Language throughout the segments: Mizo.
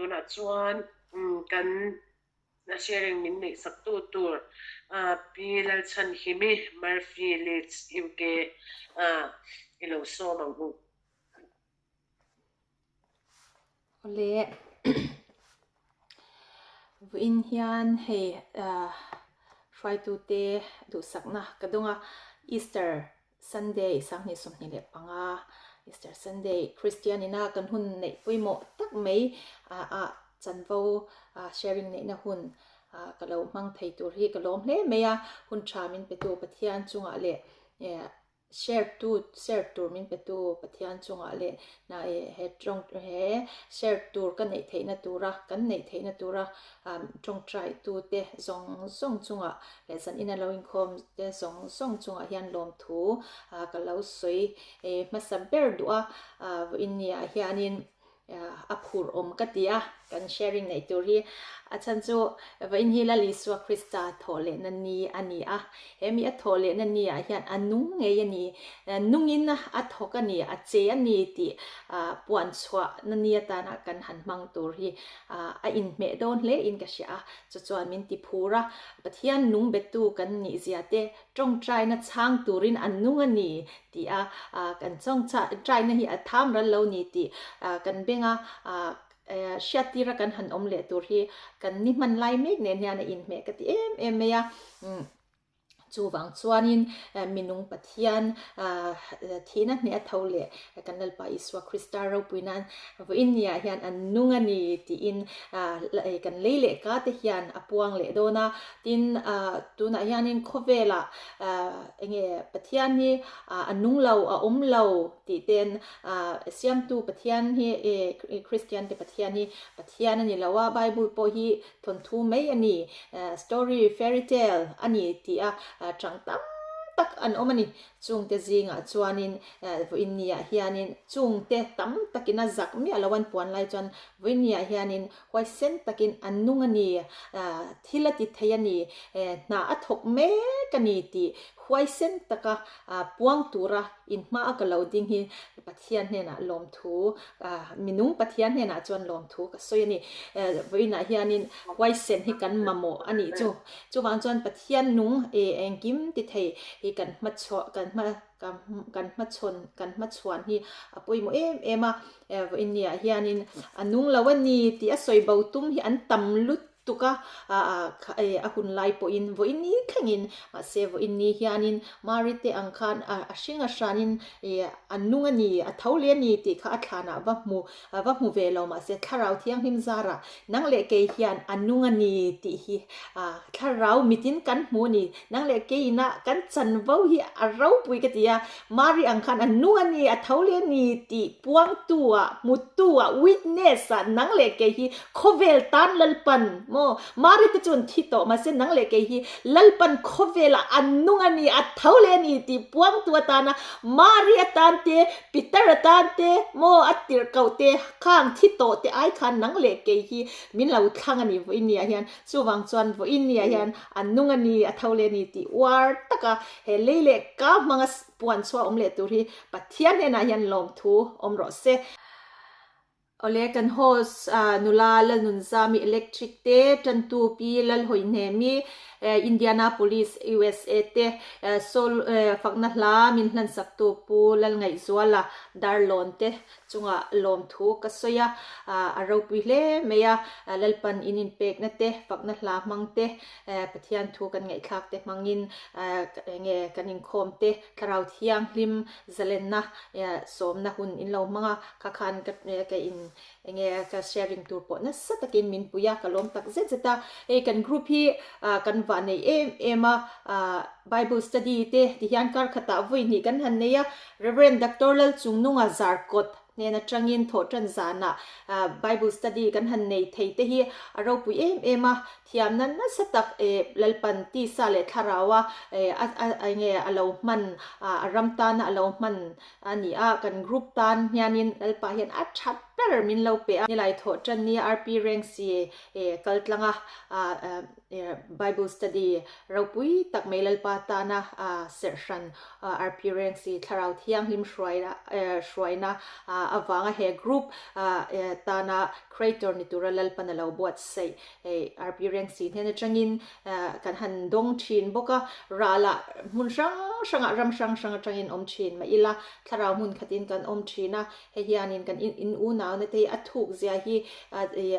Tunah chuan kan sharing min neih sak tu tur Pi Lalchhanhimi Murphy Leeds UK i lo sawm ang u. Awle vawiin hian hei hruaitute duhsakna ka dawng a, Easter Sunday 2025 Easter Sunday Kristian ina kan hun neih pawimawh tak mai ah chanvo sharing neihna hun ka lo hmang thei tur hi ka lawm hle mai a, hun tha min petu Pathian chungah leh Share tu share tur min pe tu Pathian chungah leh na e he tawng he share tur ka neih theihna tura kan neih theihna tura tawngtai tu te zawng zawng chungah leh zan ina lo inkhawm te zawng zawng chungah hian lawmthu ka lo sawi hmasa ber duh a vawiin ni ah hianin a phur awm ka ti a, kan sharing neih tur hi a chhan chu vawiin hi Lal Isua Krista thawh lehna ni a ni a, he mi a thawh lehna ni ah hian a nung ngei a ni, nungin a thawk a ni, a che a ni tih puan chhuahna ni atana kan han hmang tur hi a inhmeh dawn hle in ka hria a, chu chuan min ti phur a, Pathian nung betu kan nih zia te tawngtaina chhang turin a nung a ni tih a kan tawngtaina hi a tham ral lo ni tih kan benga hriattira kan han awm leh tur hi kan ni hman lai mek nen hian a inhmeh ka ti em em mai a. Chuvang chuanin minung Pathian thihna hneh a tho leh kan Lalpa Isua Krista ropui nan vawiin niah hian an nung a ni tiin kan lei leh ka te hian a puang leh dawn a. Tin, tunah hianin khawvelah enge Pathian hi a nung lo, a awm lo tih ten Siamtu Pathian hi Kristian te Pathian hi Pathian a ni lo a, Bible pawh hi thawnthu mai a ni, story, fairy tale a ni tih a chang tam tak an awm a ni. Chungte zingah chuanin vawiin niah hianin chungte tam takin a zak miah lo an puan lai chuan vawiin niah hianin Huaisen takin an nung a ni, thil a ti thei a ni, hna a thawk mek a ni tih huaisen taka puang tura inhma a ka lo ding hi Pathian hnenah lawmthu, minung Pathian hnenah chuan lawmthu ka sawi a ni. Vawiinah hianin huaisen hi kan mamawh a nih chu. Chuvang chuan Pathian nung engkim ti thei hi kan hmachhuah, kan hma. Kan hmachhawn kan hmachhuan hi a pawimawh em em a, vawiin niah hianin a nung lo a ni tih a sawi bo tum hi an tam lutuk a, a hun lai pawhin vawiin ni thlengin mahse vawiin ni hianin Mari te ang khan a hring a hranin a nung a ni a tho leh a ni tih kha a thlanah va hmu va hmu ve lo mahse thlarau thianghlim zarah nang leh kei hian a nung a ni tih hi thlarau mitin kan hmu a ni. Nang leh keiin a kan chanvo hi a ropui ka ti a, Mari ang khan a nung a ni, a tho leh a ni tih puangtu ah, hmutu ah, witness ah nang leh kei hi khawvel tan Lalpan maw? Mari te chu an thi tawh mahse nang leh kei hi Lalpan khawvelah a nung a ni, a tho leh a ni tih puangtu atana Mari atan te, Peter atan te, maw a tirh koh te, khang thi tawh te ai khan nang leh kei hi min lo thlang a ni vawiin niah hian. Chuvang chuan vawiin niah hian a nung a ni, a tho leh a ni tih uar taka he lei leh ka hmanga puan chhuah awm leh tur hi Pathian hnenah hian lawmthu awm rawh se. Awle kan host nula Lalnunzami Electric te, Tantu Pi Lalhawihnemi Indianapolis USA te, Sol fakna hla min hlansaktu Pu Lalngaihzuala Darlawn te chungah lawmthu ka sawi a, a ropui hle mai a, Lalpan in inpekna te, fakna hla hmang te, Pathian thu kan ngaihthlak te hmangin enge kan inkhawm te, Thlarau Thianghlim zalenna sawmna hun in lo hmang a, kha khan ka ka in enge ka sharing tur pawh nasa takin min pui a, ka lawm tak zet zet a, hei kan group hi kan vah nei em em a, Bible study te tihian kar khatah vawi hnih kan han nei a, Rev. Doctor Lalchungnunga Zarkawt hnen atangin thawhtan zanah Bible study kan han nei thei te hi a ropui em em a, thiamna nasa tak Lalpan tisa leh thlaraua enge a lo hman a ram tana a lo hman a ni a, kan group tan hianin Lalpa hian a that. ber min lo pe a. Nilai thawh tan ni RP Rengsi kal tlang a Bible study ropui tak mai Lalpa tana serhhran RP Rengsi Thlarau Thianghlim hruaina avanga he group tana creator ni tura Lalpan a lo buatsaih RP Rengsi hnen atangin kan han dawng thin bawk a, ralah hmun hrang hrangah ram hrang hrang atangin awm thin mah ila thlarau hmun khatin kan awm thin a, hei hianin kan in unauna te hi a thuk zia hi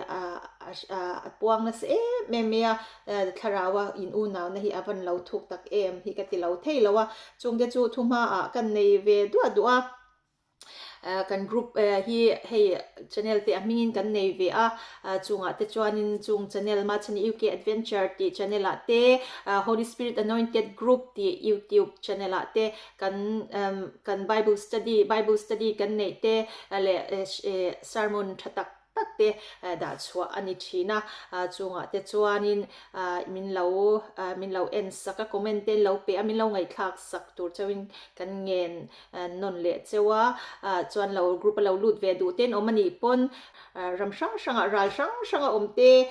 a puang nasa em em mai a, thlarau a in unauna hi a van lo thuk tak em hi ka ti lo thei lo a, chungte chu thuhmaah kan nei ve duah duah a. Kan group hi hei channel te a hmingin kan nei ve a, chungah te chuanin chung channel Machhani UK Adventure tih channel ah te Holy Spirit Anointed Group tih YouTube channel ah te kan kan Bible study Bible study kan neih te leh sermon tha tak tak te dah chhuah a ni thin a, chungah te chuanin min lo min lo en sak a, comment te lo pe a, min lo ngaihthlak sak tur chauhin kan ngen nawn leh cheu a, chuan lo group a lo lut ve duh ten awm a nih pawn ram hrang hrangah ral hrang hranga awm te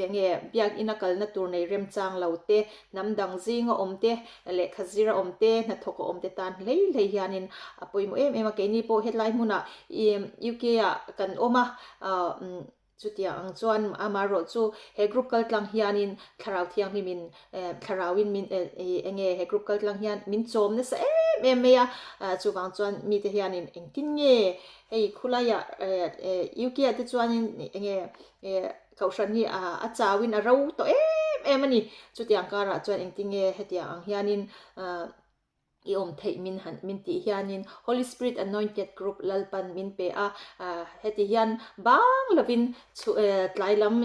enge biakina kalna tur nei remchang lo te, hnam dang zinga awm te, lehkha zir a awm te, hnathawk a awm te tan hlei hlei hianin a pawimawh em em a, keini pawh hetlai hmunah UK ah kan awm a, chutiang ang chuan amaherawh chu he group kal tlang hianin thlarau thianghlimin thlarauin min enge he group kal tlang hian min chawm nasa em em mai a, chuvang chuan mite hianin engtin nge hei khulaiah UK ah te chuanin enge Kohhran hi a chauin a ro tawh em em a ni. Chutiang karah chuan engtinge hetiang ang hianin i awm theih min han min tih hianin Holy Spirit Anointed Group Lalpan min pe a. Heti hian bang lovin tlai lam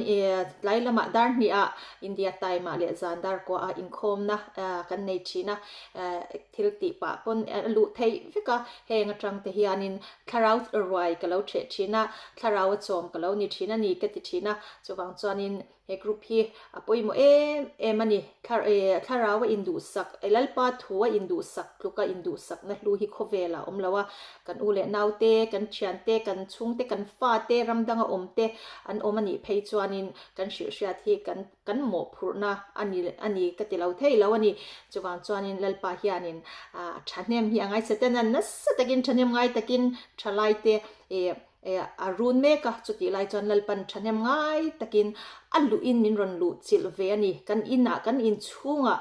tlai lamah dar hnihah India time ah leh zan dar kuaah inkhawmna kan nei thin a. Thil tih pah pawn a luh theih vek a. Heng atang te hianin Thlarau ruai ka lo ṭheh ṭhin a, thlarau a chawm ka lo ni ṭhin a ni ka ti ṭhin a, chuvang chuanin he group hi a pawimawh em em a ni. Thlarau a induhsak, Lalpa thu a induhsak tluka induhsakna hlu hi khawvelah a awm lo a, kan u leh naute, kan ṭhiante, kan chhungte, kan fate, ram danga awmte an awm a nih phei chuanin kan hrilhhriat hi kan kan mawhphurhna a ni a ni ka ti lo thei lo a ni. Chuvang chuanin Lalpa hianin a thahnem hi a ngaihsa ten a, nasa takin thahnem ngai takin thalaite ih a run mek a, chutih lai chuan Lalpan thahnem ngai takin a luhin min rawn luh chilh ve a ni. Kan inah kan inchhungah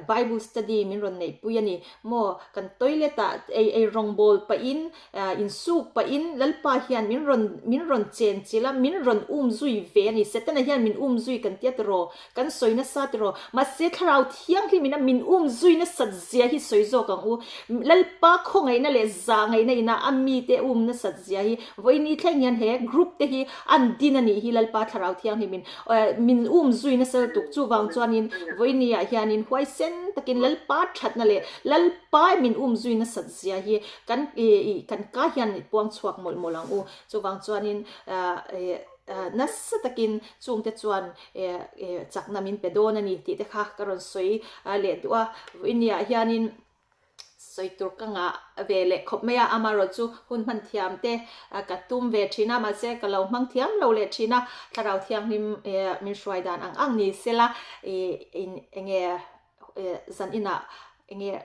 Bible study min rawn neihpui a ni maw? Kan toilet ah ei ei rawngbawl pahin Insuk pahin Lalpa hian min rawn min rawn chen chilh a, min rawn um zui ve a ni. Setana hian min um zui kan tia tiraw? Kan sawi nasa tiraw? Mahse Thlarau Thianghlim ina min um zui nasat zia hi sawi zawk ang u. Lalpa khawngaihna leh zah ngaihna ina a mite um nasat zia hi vawiin thleng hian he group te hi an din a nih hi Lalpa Thlarau Thianghlim in min um zui nasa lutuk. Chuvang chuanin vawiin ah hianin huaisen takin Lalpa thatna leh Lalpa min um zui nasat zia hi Kan i kan ka hian i puang chhuak mawlh mawlh ang u. Chuvang chuanin nasa takin chungte chuan chakna min pe dawn a ni tih te kha ka rawn sawi leh duh a. Vawinia hianin sawi tur ka ngah ve leh khawp mai a, amaherawhchu hun hman thiam te ka tum ve thin a, mahse ka lo hmang thiam lo leh thin a, Thlarau Thianghlim min hruai dan ang ang ni sela i enge zan inah enge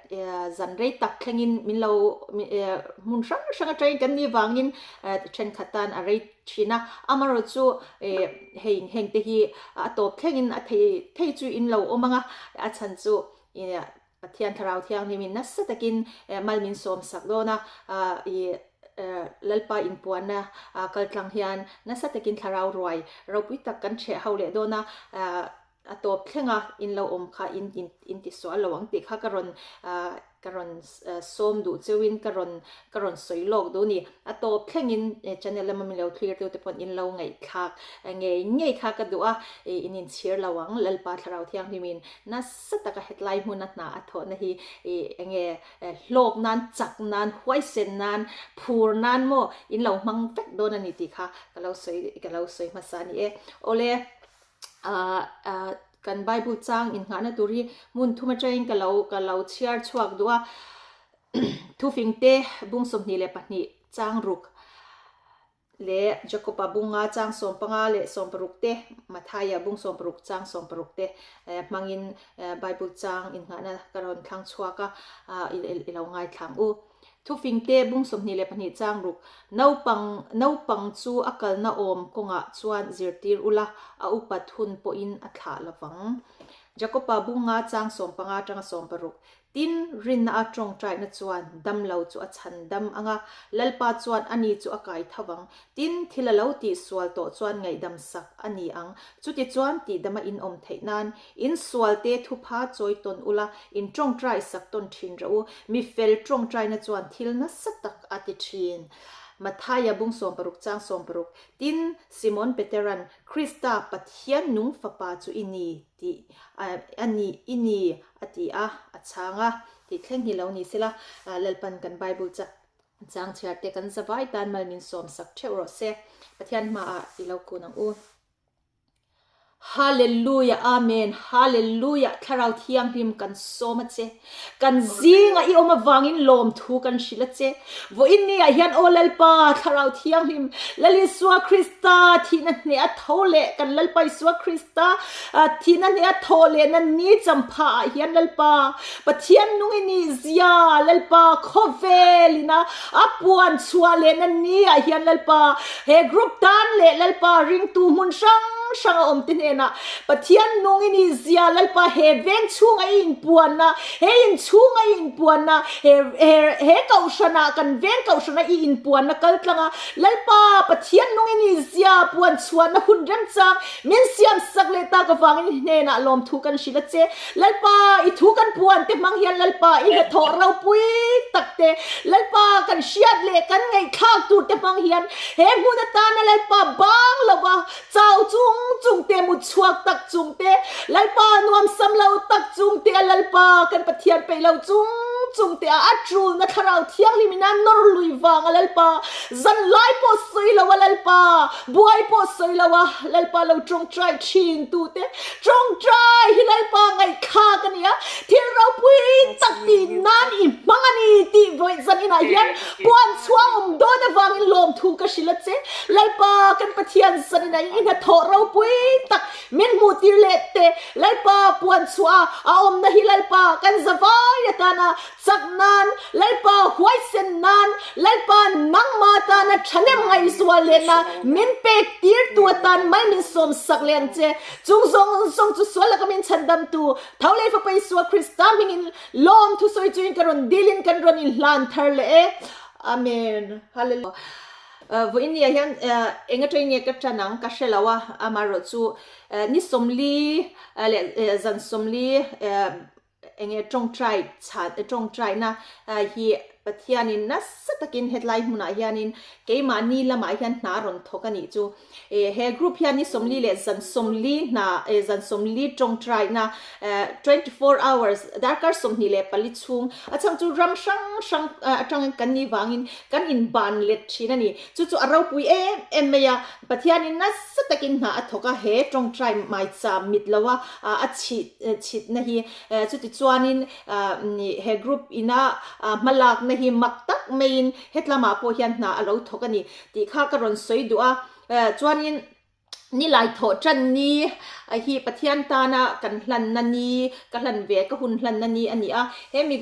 zan rei tak thlengin min lo hmun hrang hrang atangin kan nih vangin thenkhat tan a rei thin a, amaherawh chu hei heng te hi a tawp thlengin a thei thei chu in lo awm ang a, a chhan chu Pathian Thlarau Thianghlimin nasa takin mal min sawm sak dawn a, ih Lalpa inpuanna kaltlang hian nasa takin Thlarau ruai ropui tak kan ṭheh ho leh dawn a. A tawp thlenga in lo awm kha in in ti sual lo ang tih kha ka rawn ka rawn sawm duh cheuhin ka rawn ka rawn sawi lawk duh a ni. A tawp thlengin channel lama min lo thlir tu te pawn in lo ngaihthlak ngei ngei kha ka duh a, in inchhir lo ang. Lalpa Thlarau Thianghlimin nasa taka hetlai hmuna hna a thawhna hi enge hlawk nan, chak nan, huaisen nan, phur nan maw in lo hmang vek dawn a ni tih kha ka lo sawi ka lo sawi hmasa a ni e. Awle. Kan Bible chang inngahna tur hi hmun thum atangin ka lo ka lo chhiar chhuak duh a, thufingte bung 22 chang ruk. Leh Jakoba bunga chang 15 leh 16 te, Mathaia bung 16 chang 16 te hmangin Bible chang innghahna ka rawn thlang chhuak a, i lo ngaithlang u. Thufingte bung 22 chang ruk, Naupang naupang chu a kalna awm kawngah chuan zirtir ula, a upat hun pawhin a thlah lovang. Jakoba bunga chang 15 atanga 16, Tin, rinna a tawngtaina chuan dam lo chu a chhan dam ang a, Lalpa chuan ani chu a kai tho vang. Tin, thil a lo tihsual tawh chuan ngaihdam sak a ni ang. Chutichuan, tihdama in awm theih nan, in sualte thupha chawi tawn ula, in tawngtai sak tawn thin rawh u. Mi fel tawngtaina chuan thil nasa tak a ti thin. Mathaia bung 16 chang 16, Tin, Simon Peteran, Krista, Pathian nung Fapa chu i ni, tih a ni, i ni, a ti a, a chhang a, tih thleng hi lo ni sela, Lalpan kan Bible chang chhiar te kan zavai tan mal min sawm sak theuh rawh se. Pathian hmaah i lo kun ang u. Hallelujah Amen Hallelujah Thlarau Thianghlim kan sawm a che. Kan zinga i awm avangin lawmthu kan hrilh a che. Vawiin ni ah hian Aw Lalpa, Thlarau Thianghlim, Lal Isua Krista thihna hneh a tho leh kan Lalpa Isua Krista thihna hneh a thawh lehna ni champha ah hian Lalpa, Pathian nung i nih zia Lalpa khawvel ina a puan chhuah lehna ni ah hian Lalpa, he group tan leh Lalpa ringtu hmun hrang hrang a awm te hnenah Pathian nung i nih zia Lalpa he veng chhunga i inpuanna, he inchhunga i inpuanna, he he he kohhrana kan veng kohhrana i inpuanna kal tlanga Lalpa Pathian nung i nih zia puan chhuahna hun remchang min siam sak leh tak avangin i hnenah lawmthu kan hrilh a che. Lalpa i thu kan puan te hmang hian Lalpa i hnathawh ropui tak te Lalpa kan hriat leh kan ngaihthlak tur te hmang hian he hmun atana Lalpa bang lova Chau chung chung te, mut chhuak tak chung te, Lalpa nuam sam lo tak chung te a Lalpa kan Pathian peih lo chung chung te a a tulna Thlarau Thianghlim in a nawr lui vang a Lalpa zan lai pawh sawi lo a Lalpa buai pawh sawi lo a Lalpa lo tawngtai thin tu te tawngtai hi Lalpa ngaihthlak a nia thil ropui tak tih nan i hmang a ni tih vawi zan inah hian Puan chhuah awm dawn avangin lawmthu ka hrilh a che. Lalpa kan Pathian zanin a i hnathawh ropui tak min hmuhtir leh teh. Lalpa puan chhuah a awmna hi Lalpa kan zavai atana chak nan, Lalpa huaisen nan, Lalpa nangma tana thahnem ngaihzual lehna min pek tirtu atan mal min sawm sak leh ang che. Chung zawng zawng chu sual laka min chhandamtu Tho leh Fapa Isua Krista hmingin Lawm thusawi chuin ka rawn dilin kan rawn inhlan thar leh e. Amen. Hallelujah. Vawiin ni ah hian eng atangin nge ka tan ang ka hre lo a, amaherawh chu ni 40 leh zan 40 eng nge tawngtai chhan tawngtaina hi Pathianin nasa takin hetlai hmunah hianin keimahni lamah hian hna a rawn thawk a nih chu. He group hian ni 40 leh zan 40 hna zan 40 tawngtaina 24 hours darkar 24 chhung a chhan chu ram hrang hrang atangin kan nih vangin kan inban let thin a ni. Chu chu a ropui em em mai a, Pathianin nasa takin hna a thawk a, he tawngtai maicham mit lo a a chhit chhitna hi chutichuanin he group ina hmalakna hi mak tak maiin hetlamah pawh hian hna a lo thawk a ni. Tih kha ka rawn sawi duh a, chuanin nilai thawh tan ni hi Pathian tana kan hlanna ni, ka hlan ve, ka hun hlanna ni a ni a, he mi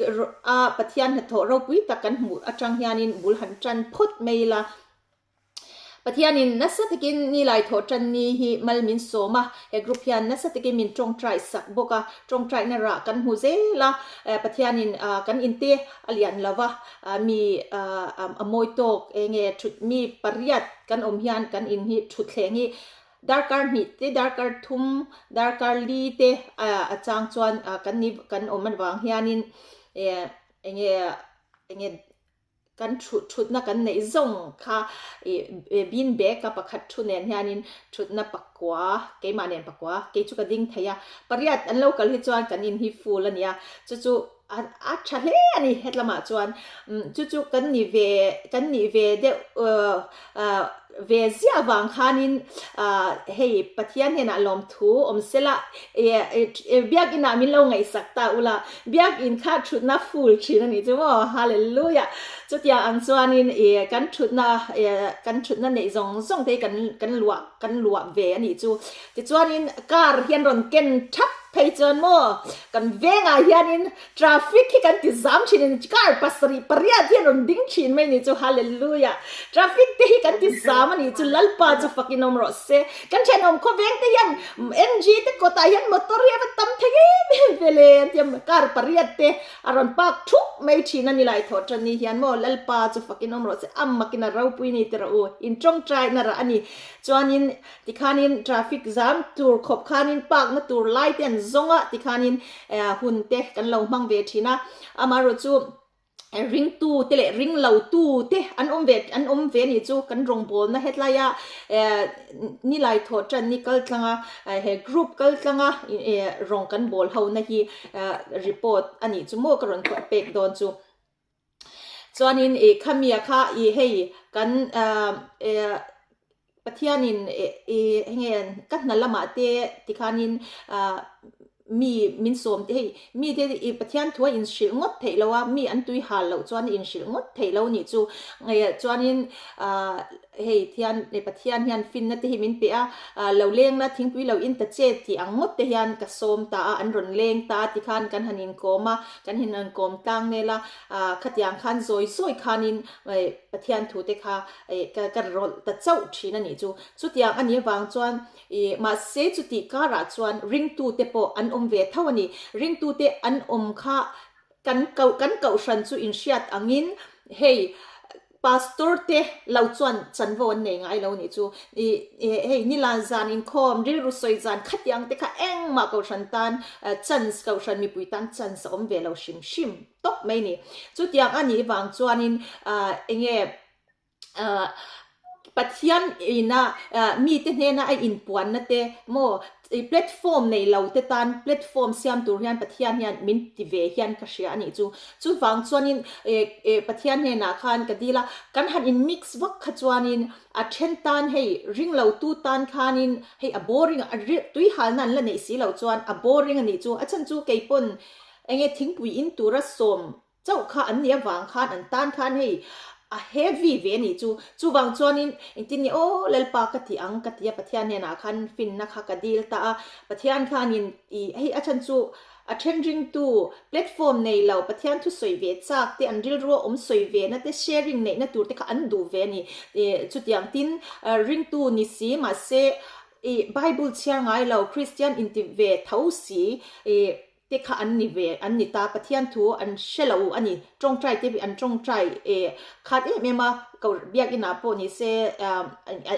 a Pathian hnathawh ropui tak kan hmuh atang hianin bul han tan phawt mai ila. Pathianin nasa takin nilai thawh tan ni hi mal min sawm a, he group hian nasa takin min tawngtai sak bawk a, tawngtaina rah kan hmu zel a, Pathianin kan inte a lian lo va, Mi a mawi tawk enge thut mi pariat kan awm hian kan in hi thutthleng hi darkar hnih te darkar thum darkar li te a chang chuan kan ni kan awm avang hianin enge enge kan thut thutna kan neih zawng kha ih bean bag a pakhat thu nen hianin thutna pakua keimah nen pakua kei chu ka ding thei a pariat an lo kal hi chuan kan in hi full a nia chu chu. A tha hle a ni hetlamah chuan chu chu kan ni ve kan nih ve deuh ve ziah vang khanin hei Pathian hnenah lawmthu awm sela biakinah min lo ngaihsak ta ula biakin kha thutna full thin a nih chu maw hallelujah chutiang ang chuanin kan thutna kan thutna neih zawng zawng te hi kan kan luah kan luah ve a nih chu tichuanin car hian rawn ken thap phei chuan maw kan vengah hianin Traffic hi kan ti zam thin in car pasarih pariat hian rawn ding thin mai ni chu hallelujah traffic te hi kan ti zam a nih chu Lalpa chu fakin awm rawh se kan thenawm khawveng te hian NG te kawtah hian motor hi a va tam thei em em ve le an tia car pariat te a rawn park thup mai thin a ni lai thawh tan ni hian maw Lalpa chu fakin awm rawh se a makin a ropui ni tiraw u in tawngtai na rah a ni chuanin Tikhanin traffic zam tur khawp khanin park na tur lai te an zawng a, tikhanin hun te kan lo hmang ve thin a. Amaherawh chu ringtu te leh ring lo tu te an awm ve an awm ve anih chu kan rawngbawlna hetlai a nilai thawh tan ni kal tlang a he group kal tlang a rawng kan bawl ho na hi report anih chu maw ka rawn pek dawn chu. Chuanin ih khamia kha ih hei kan eh Pathianin eh ih enge ka hna lamah te tikhanin ah mi min sawm te hei mi te ih Pathian thu a inhrilh ngawt theih lo a mi an tui hal loh chuan inhrilh ngawt theih lo nih chu eh chuanin ah Hei thian Pathian hian finna te hi min pe a, lo leng la thingpui lo in ta che tih ang ngawt te hian ka sawm ta a, an rawn leng ta a tikhan kan han inkawm a, kan han inkawm tlang nel a, khatiang khan zawi zawi khanin Pathian thu te kha ka ka rawlh ta chauh thin a nih chu. Chutiang a nih avang chuan mahse chutih karah chuan ringtu te pawh an awm ve tho a ni. Ringtu te an awm kha kan kan kohhran chu inhriat angin hei Pastor te lo chuan chanvo an nei ngai lo nih chu. I hei nilan zan inkhawm, rilru sawi zan khatiang te kha engmah kohhran tan chance, kohhran mipui tan chance a awm ve lo hrim hrim tawp mai ni. Chutiang a nih vang chuanin enge Pathian ina mite hnena a inpuanna te maw I platform nei lo te tan platform siam tur hian Pathian hian min ti ve hian ka hria a nih chu. Chuvang chuanin Pathian hnenah khan ka dil a, kan han in mix vak kha chuanin a then tan hei ring lo tu tan khanin hei a boring a tui halna an la neih si loh chuan a boring a nih chu. A chhan chu keipawn enge thingpui in tura sawm Chauh kha an nih avang khan an tan khan hei a heavy ve a nih chu. Chuvang chuanin engtin nge aw Lalpa ka ti ang ka ti a, Pathian hnenah khan finna kha ka dil ta a. Pathian khanin i hei a chhan chu a then ringtu platform nei lo Pathian thu sawi ve chak te an rilrua awm sawi ve na te sharing neihna tur te kha an duh ve a ni. Chutiang tin ringtu ni si mahse i Bible chhiar ngai lo Christian inti ve tho si i te kha an ni ve an ni ta Pathian thu an hre lo a ni tawngtai te an tawngtai eh khat em em a ko biakin ah pawh ni se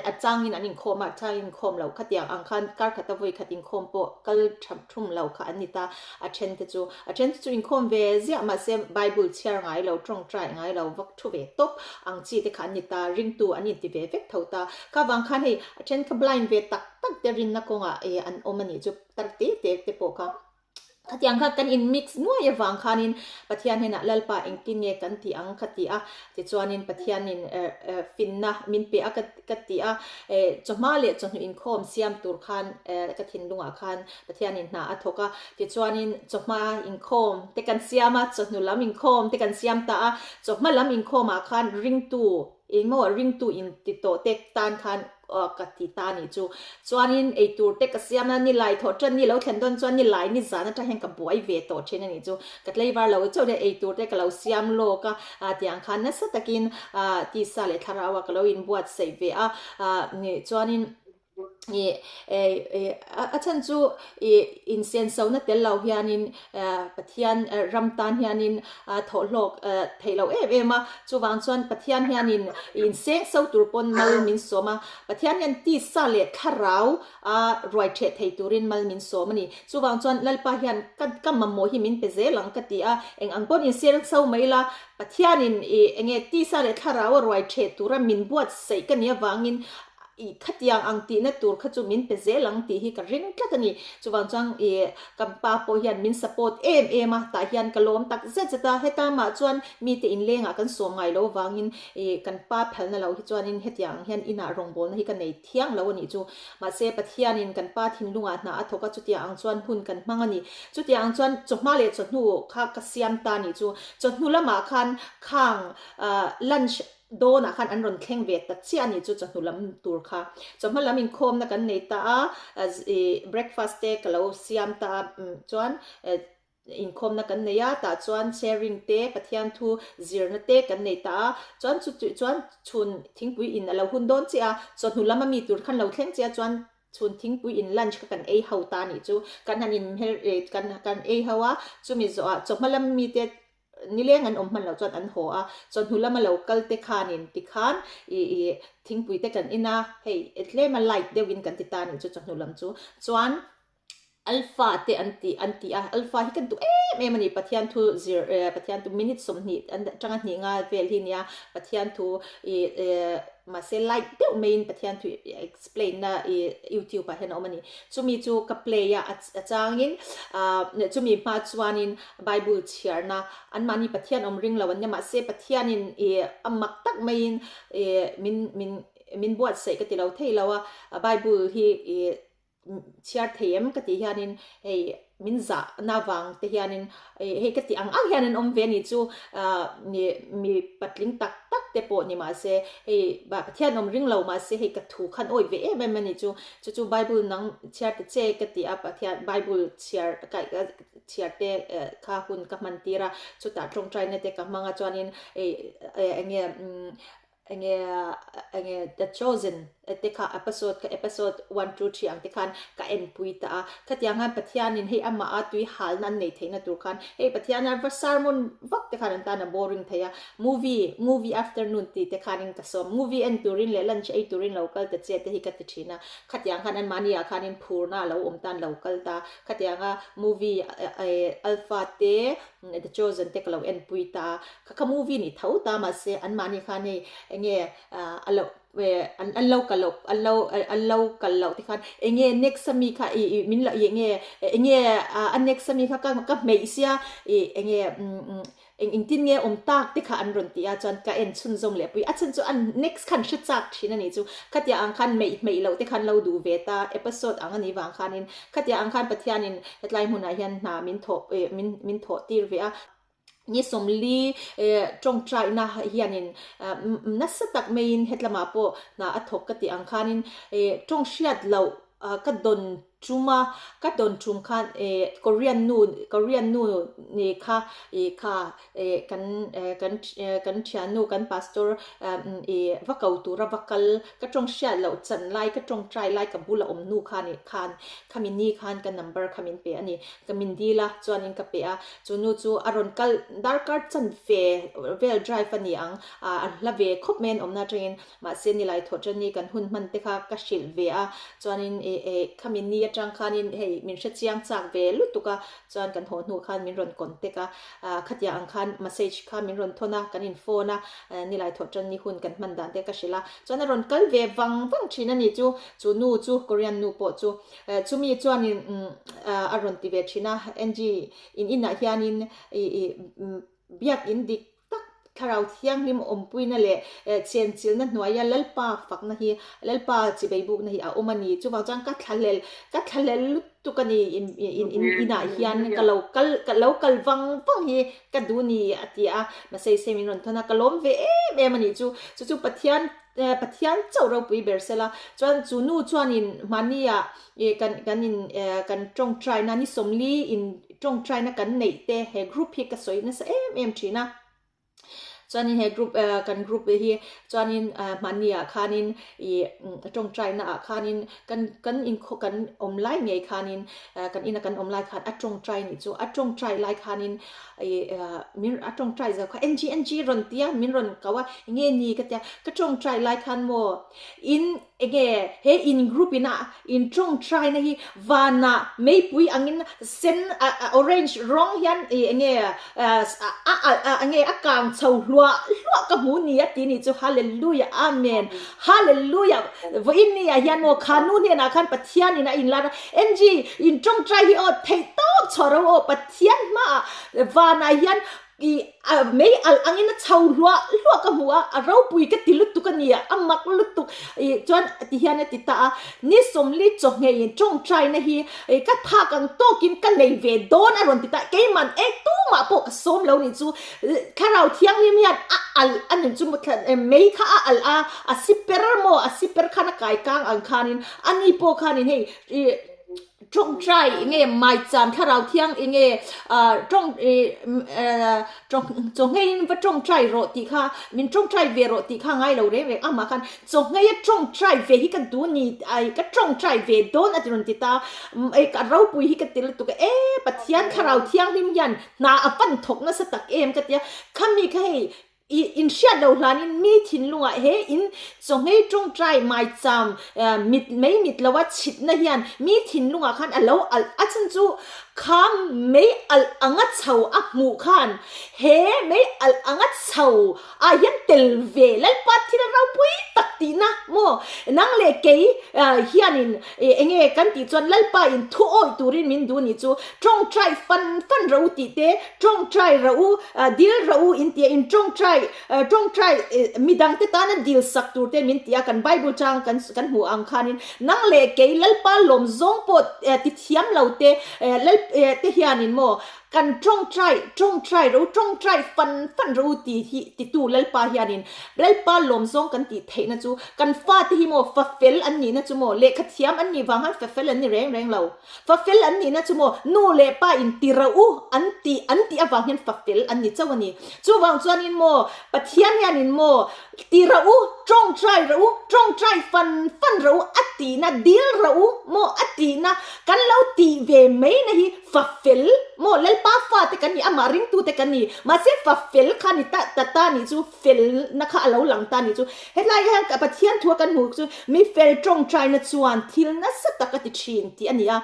a changin an inkhawm a changin inkhawm lo khatiang ang khan kar khat a vawi khat inkhawm pawh kal tha thum lo kha an ni ta a then te chu a then te chu inkhawm ve ziah mahse bible chhiar ngai lo tawngtai ngai lo vak thu ve tawp ang chi te kha an ni ta ringtu an inti ve vek tho ta kha vang khan hei a then kha blind ve tak tak te rinna kawngah eh an awm a nih chu. Tar te te te pawh kha khatiang kha kan in mix nuai avang khanin Pathian hnenah Lalpa engtin nge kan tih ang ka ti a, tichuanin Pathianin finna min pe a ka ti a, chawhma leh chawhnu inkhawm siam tur khan ka thinlungah khan Pathianin hna a thawk a, tichuanin chawhma inkhawm te kan siam a, chawhnu lam inkhawm te kan siam ta a, chawhma lam inkhawmah khan ringtu engmaw ringtu inti tawh te tan khan Ka ti ta nih chu. Chuanin eitur te ka siam a, nilai thawh tan ni lo thlen dawn chuan nilai ni zan atang hian ka buai ve tawh thin a nih chu. Ka tleivar lo chauh nia eitur te ka lo siam lawk a, tiang khan nasa takin tisa leh thlarau ah ka lo inbuatsaih ve a, chuanin a chhan chu insenso na tel lo hianin Pathian ram tan hianin thawhhlawk theih loh em em a, chuvang chuan Pathian hianin inseng so tur pawn mal min sawm a, Pathian hian tisa leh thlarau a ruai theh thei turin mal min sawm a ni. Chuvang chuan Lalpa hian ka ka mamawh hi min pe zel ang ka ti a, eng ang pawn inseng so mai ila Pathianin ih enge tisa leh thlarau a ruai theh tura min buatsaih ka nih avangin. I khatiang ang tihna tur kha chu min pe zel ang tih hi ka ring tlat a ni. Chuvang chuan i kan pa pawh hian min support em em a, tah hian ka lawm tak zet zet a. Heta mah chuan mite inlengah kan sawm ngai lo vangin i kan pa phalna lo hi chuanin hetiang ang hian inah rawngbawlna hi ka nei thiang lo a nih chu. Mahse Pathianin kan pa thinlungah hna a thawk a, chutiang ang chuan hun kan hmang a ni. Chutiang ang chuan chawhma leh chawhnu kha ka siam ta a nih chu. Chawhnu lamah khan khang lunch Dawnah khan an rawn thleng ve ta chiah a nih chu chawhnu lam tur kha. Chawhma lam inkhawmna kan nei ta a, ih breakfast te ka lo siam ta a, chuan inkhawmna kan nei a, tah chuan sharing te, Pathian thu zirna te kan nei ta a, chuan chutih chuan chhun thingpui in a lo hun dawn chiah a, chawhnu lam ami tur khan lo thleng chiah a chuan chhun thingpui in lunch kha kan ei ho ta a nih chu. Kan han inher kan kan ei ho a, chumi zawhah chawhma lam mite Nileng an awm hman loh chuan an haw a, chawhnu lama lo kal te khanin tikhan ih ih thingpui te kan in a, hei tlema light deuhin kan ti ta a nih chu chawhnu lam chu. Chuan Alpha te an ti an ti a, Alpha hi kan duh em em a ni, Pathian thu zir eh Pathian thu minute 20 an atanga hnih nga vel hi nia, Pathian thu ih eh mahse light deuh maiin Pathian thu explain na ih YouTube ah hian a awm a ni. Chumi chu ka play a, a changin ah chumi hma chuanin Bible chhiarna anmahni Pathian awm ring lo an nia mahse Pathianin ih a mak tak maiin ih min min min buatsaih ka ti lo thei lo a, Bible hi ih chhiar thei em ka tih hianin hei min zahna avang te hianin ih hei ka tih ang ang hian an awm ve a nih chu ah mi mi patling tak tak te pawh ni mahse hei Pathian awm ring lo mahse hei ka thu khan awih ve em em a nih chu chu chu Bible nang chhiar ta che ka ti a Pathian Bible chhiar kaih chhiar te kha hun ka hman tir a, chutah tawngtaina te ka hmang a chuanin eng nge eng nge eng nge the chosen te kha episode kha episode one two three ang te khan ka enpui ta a, khatiang khan Pathianin hei amah a tui halna an neih theihna tur khan hei Pathian a va sermon vak te khan an tan a boring thei a, movie movie afternoon tih te khanin ka sawm movie en turin leh lunch ei turin lo kal ta che te hi ka ti thin a, khatiang khan anmahni ah khanin phurna a lo awm tan lo kal ta. Khatianga movie Alpha te The Chosen te ka lo enpui ta a, kha kha movie ni tho ta mahse anmahni khan hei enge a lo an lo kal loh an lo an lo kal loh te khan enge next ami kha ih ih min lo ih enge enge a next ami kha ka hmeih sia ih enge Eng engtin nge awm tak te kha an rawn ti a, chuan ka en chhunzawm leh pui. A chhan chu an next khan hre chak thin a nih chu. Khatia ang khan meih hmeih loh te khan lo duh ve ta, episode ang a nih vang khanin khatia ang khan Pathianin hetlai hmunah hian hna min thawh eh min min thawh tir ve a. Ni 40 eh tawngtaina hianin nasa tak maiin hetlamah pawh hna a thawk ka tih ang khanin eh tawng hriat loh ka dawn Tum a, ka dawn tum khan eh Korean nu Korean nu ni kha ih kha eh kan eh kan kan thiannu kan pastor ih va ko tura va kal ka tawng hriat loh chan lai ka tawngtai lai ka bula awm nu kha nih khan khami ni khan ka number kha min pe a ni ka min dil a chuanin ka pe a chu nu chu a rawn kal darkar chan ve vel drive a ni ang a hla ve khawp mai an awmna atangin Mahse nilai thawh ṭan ni kan hun hman te kha ka hrilh ve a, chuanin ih eh khami ni aṭang khanin hei min hre chiang chak ve lutuk a, chuan kan haw hnu khan min rawn contact a, ah khatiang ang khan message kha min rawn thawn a, kan in phone a, nilai thawh ṭan ni hun kan hman dan te ka hrilh a, chuan a rawn kal ve vang vang ṭhin a ni chu, chu nu chu Korean nu pawh chu, chumi chuanin umm a rawn ti ve ṭhin a, Angie in inah hianin ih ih biakin dik tak Thlarau Thianghlim awmpuina leh chenchilhna hnuaia Lalpa fakna hi, Lalpa chibeibukna hi a awm a ni. Chuvang chuan ka thlahlel, ka thlahlel lutuk a ni in in in inah hian ka lo kal, ka lo kal vang vang hi ka duh ni a ti a. Mahse Isai min rawn thawn a, ka lawm ve em em a nih chu. Chu chu Pathian Pathian chauh ropui ber sela. Chuan chu nu chuanin mahnia kan kan in kan tawngtaina ni 40 in tawngtaina kan neih te he group hi ka sawi nasa em em thin a. Chuanin he group kan group hi chuanin mahnia khanin ih tawngtaina ah khanin kan kan inkhaw kan awm lai ngei khanin kan ina kan awm lai khan a tawngtai nih chu a tawngtai lai khanin ih min a tawngtai zo kha NG NG rawn tia min rawn ko a enge ni ka tia ka tawngtai lai khan maw in. Enge he in group in a in tawngtai na hi vanah meipui angin sen orange rawng hian ih enge a alh enge a kang chho hluah hluah ka hmu ni a ti ni chu Hallelujah Amen Hallelujah vawiin ni ah hian maw kha nu hnenah khan Pathian in a in lar a Angie in tawngtai hi aw theih tawp chhuah ro aw Pathian hmaah vanah hian I mei alh angin a chho hluah hluah ka hmu a, a ropui ka ti lutuk a ni a, a mak lutuk. I chuan ti hian a ti ta a, ni sawmli chawhngeiin tawngtaina hi ka phak ang tawkin ka nei ve dawn a rawn ti ta a, keiman eng tumah pawh ka sawm lo nih chu Thlarau Thianghlim hian a alh a nih chu mei kha a alh a, a siper maw a siper khan a kai kang ang khanin ani pawh khanin hei i Tawngtai enge maicham thlarau thiang enge tawng chawngheiin va tawngtai rawh tih kha min tawngtai ve rawh tih kha ngai lo reng reng amah khan chawnghei a tawngtai ve hi ka duh ni ai ka tawngtai ve dawn a ti rawn ti ta ka ropui hi ka ti lutuk e Pathian thlarau thianghlim hian hna a pan thawk nasa tak em ka tia khami kha hei I inhriat lo hlanin mi thinlungah he in chawnghei tawngtai maicham mit mei mit loa chhitna hian mi thinlungah khan a lo alh a chhan chu kha mei alh anga chho a hmuh khan he mei alh anga chho ah hian tel ve Lalpa thil ropui tak tihna maw nang leh kei hianin enge kan tih chuan Lalpa in thu awih turin min duh nih chu tawngtai fan fan ro tih te tawngtai ro Dil rawh u in tia in tawngtai tawngtai midang te tana dil sak tur te min tia kan Bible chang kan kan hmuh ang khanin nang leh kei Lalpa lawm zawng pawh ti thiam lo te lal te hianin maw kan tawngtai tawngtai rawh u tawngtai fan fan rawh u ti hi titu Lalpa hianin Lalpa lawm zawng kan tih theihna chu kan fate hi maw fa fel an nihna chu maw lehkha thiam an nih vang khan fa fel an ni reng reng lo. Fa fel an nihna chu maw nu leh pa in ti rauh u an tih an tih avang hian fa fel an ni chauh a ni. Chuvang chuanin maw Pathian hianin maw ti rauh u, tawngtai rauh u, tawngtai fan fan rauh u a tihna, dil rauh u maw a tihna kan lo tih ve mai na hi fa fel maw Lalpa fate kan ni, amah ringtute kan ni. Mahse fa fel kha ni ta ta ta nih chu fel na kha a lo lang ta nih chu. Hetlai hian Pathian thua kan hmuh chu mi fel tawngtaina chuan thil nasa tak a ti thin tih a ni a.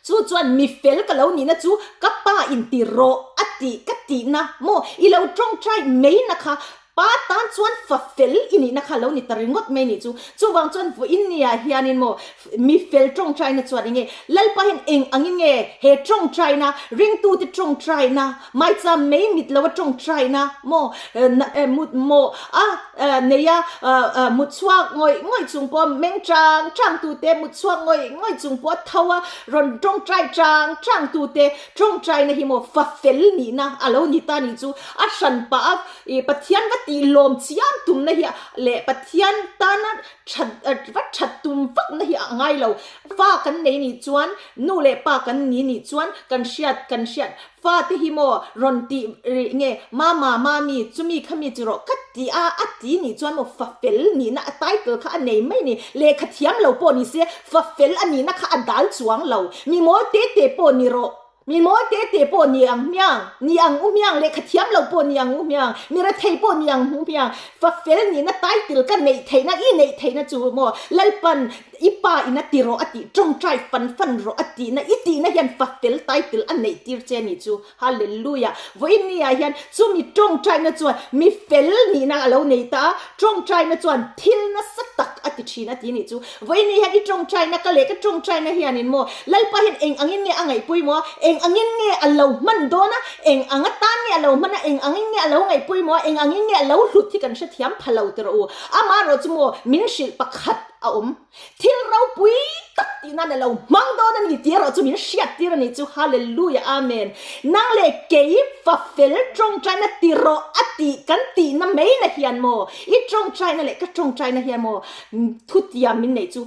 Chu chuan mi fel ka lo nihna chu ka pa in ti rawh a tih ka tihna maw i lo tawngtai mai na kha pa tan chuan fa fel i nihna kha lo ni ta ringawt mai nih chu. Chuvang chuan vawiin nia hianin maw Mi fel tawngtaina chuan enge Lalpa hian eng angin nge he tawngtaina, ringtute tawngtaina, maicham mei mit loa tawngtaina maw mut maw a neia mut chhuak ngawih ngawih chung pawha meng chang chang tute, mut chhuak ngawih ngawih chung pawha tho a rawn tawngtai chang chang tute tawngtaina hi maw fa fel nihna a lo ni ta nih chu a hran pah a Pathian va tih lawm chiam tumna hi leh Pathian tana That va that tum vak na hi a ngai lo. Fa kan nei nih chuan nu leh pa kan ni nih chuan kan hriat kan hriat fa te hi maw rawn tih rih nge mama mami chumi khami chu rawh ka ti a a ti nih chuan maw fa fel nihna a title kha a nei mai ni lehkha thiam lo pawh ni se fa fel a nihna kha a dal chuang lo mi mawl te te pawh ni rawh. Mi mawi te te pawh ni ang hmiang, ni ang u hmiang, lehkha thiam lo pawh ni ang u hmiang, mi rethei pawh ni ang u hmiang, fa fel nihna title ka neih theihna, i neih theihna chu maw Lalpan i pa in a ti rawh a tih, tawngtai fan fan rawh a tihna, i tihna hian fa fel title a neih tir che ni chu. Hallelujah! Vawiin ni ah hian chumi tawngtaina chuan mi fel nihna a lo nei ta a, tawngtaina chuan thil nasa tak a ti thin a ti nih chu. Vawiin hian i tawngtaina ka leh ka tawngtaina hianin maw Lalpa hian eng angin nge a ngaihpui maw a, eng angin nge a lo hman dawn a, eng anga tan nge a lo hman a, eng angin nge a lo ngaihpui maw a, eng angin nge a lo hlut hi kan hrethiam pha lo ti rawh u. Amaherawh chu maw min hrilh pakhat a awm. Thil ropui tak tih nan a lo hmang dawn a ni tih erawh chu min hriattir a nih chu. Hallelujah Amen. Nang leh kei fa fel tawngtaina ti rawh a tih kan tihna mai na hian maw i tawngtaina leh ka tawngtaina hian maw Thutiam min neih chu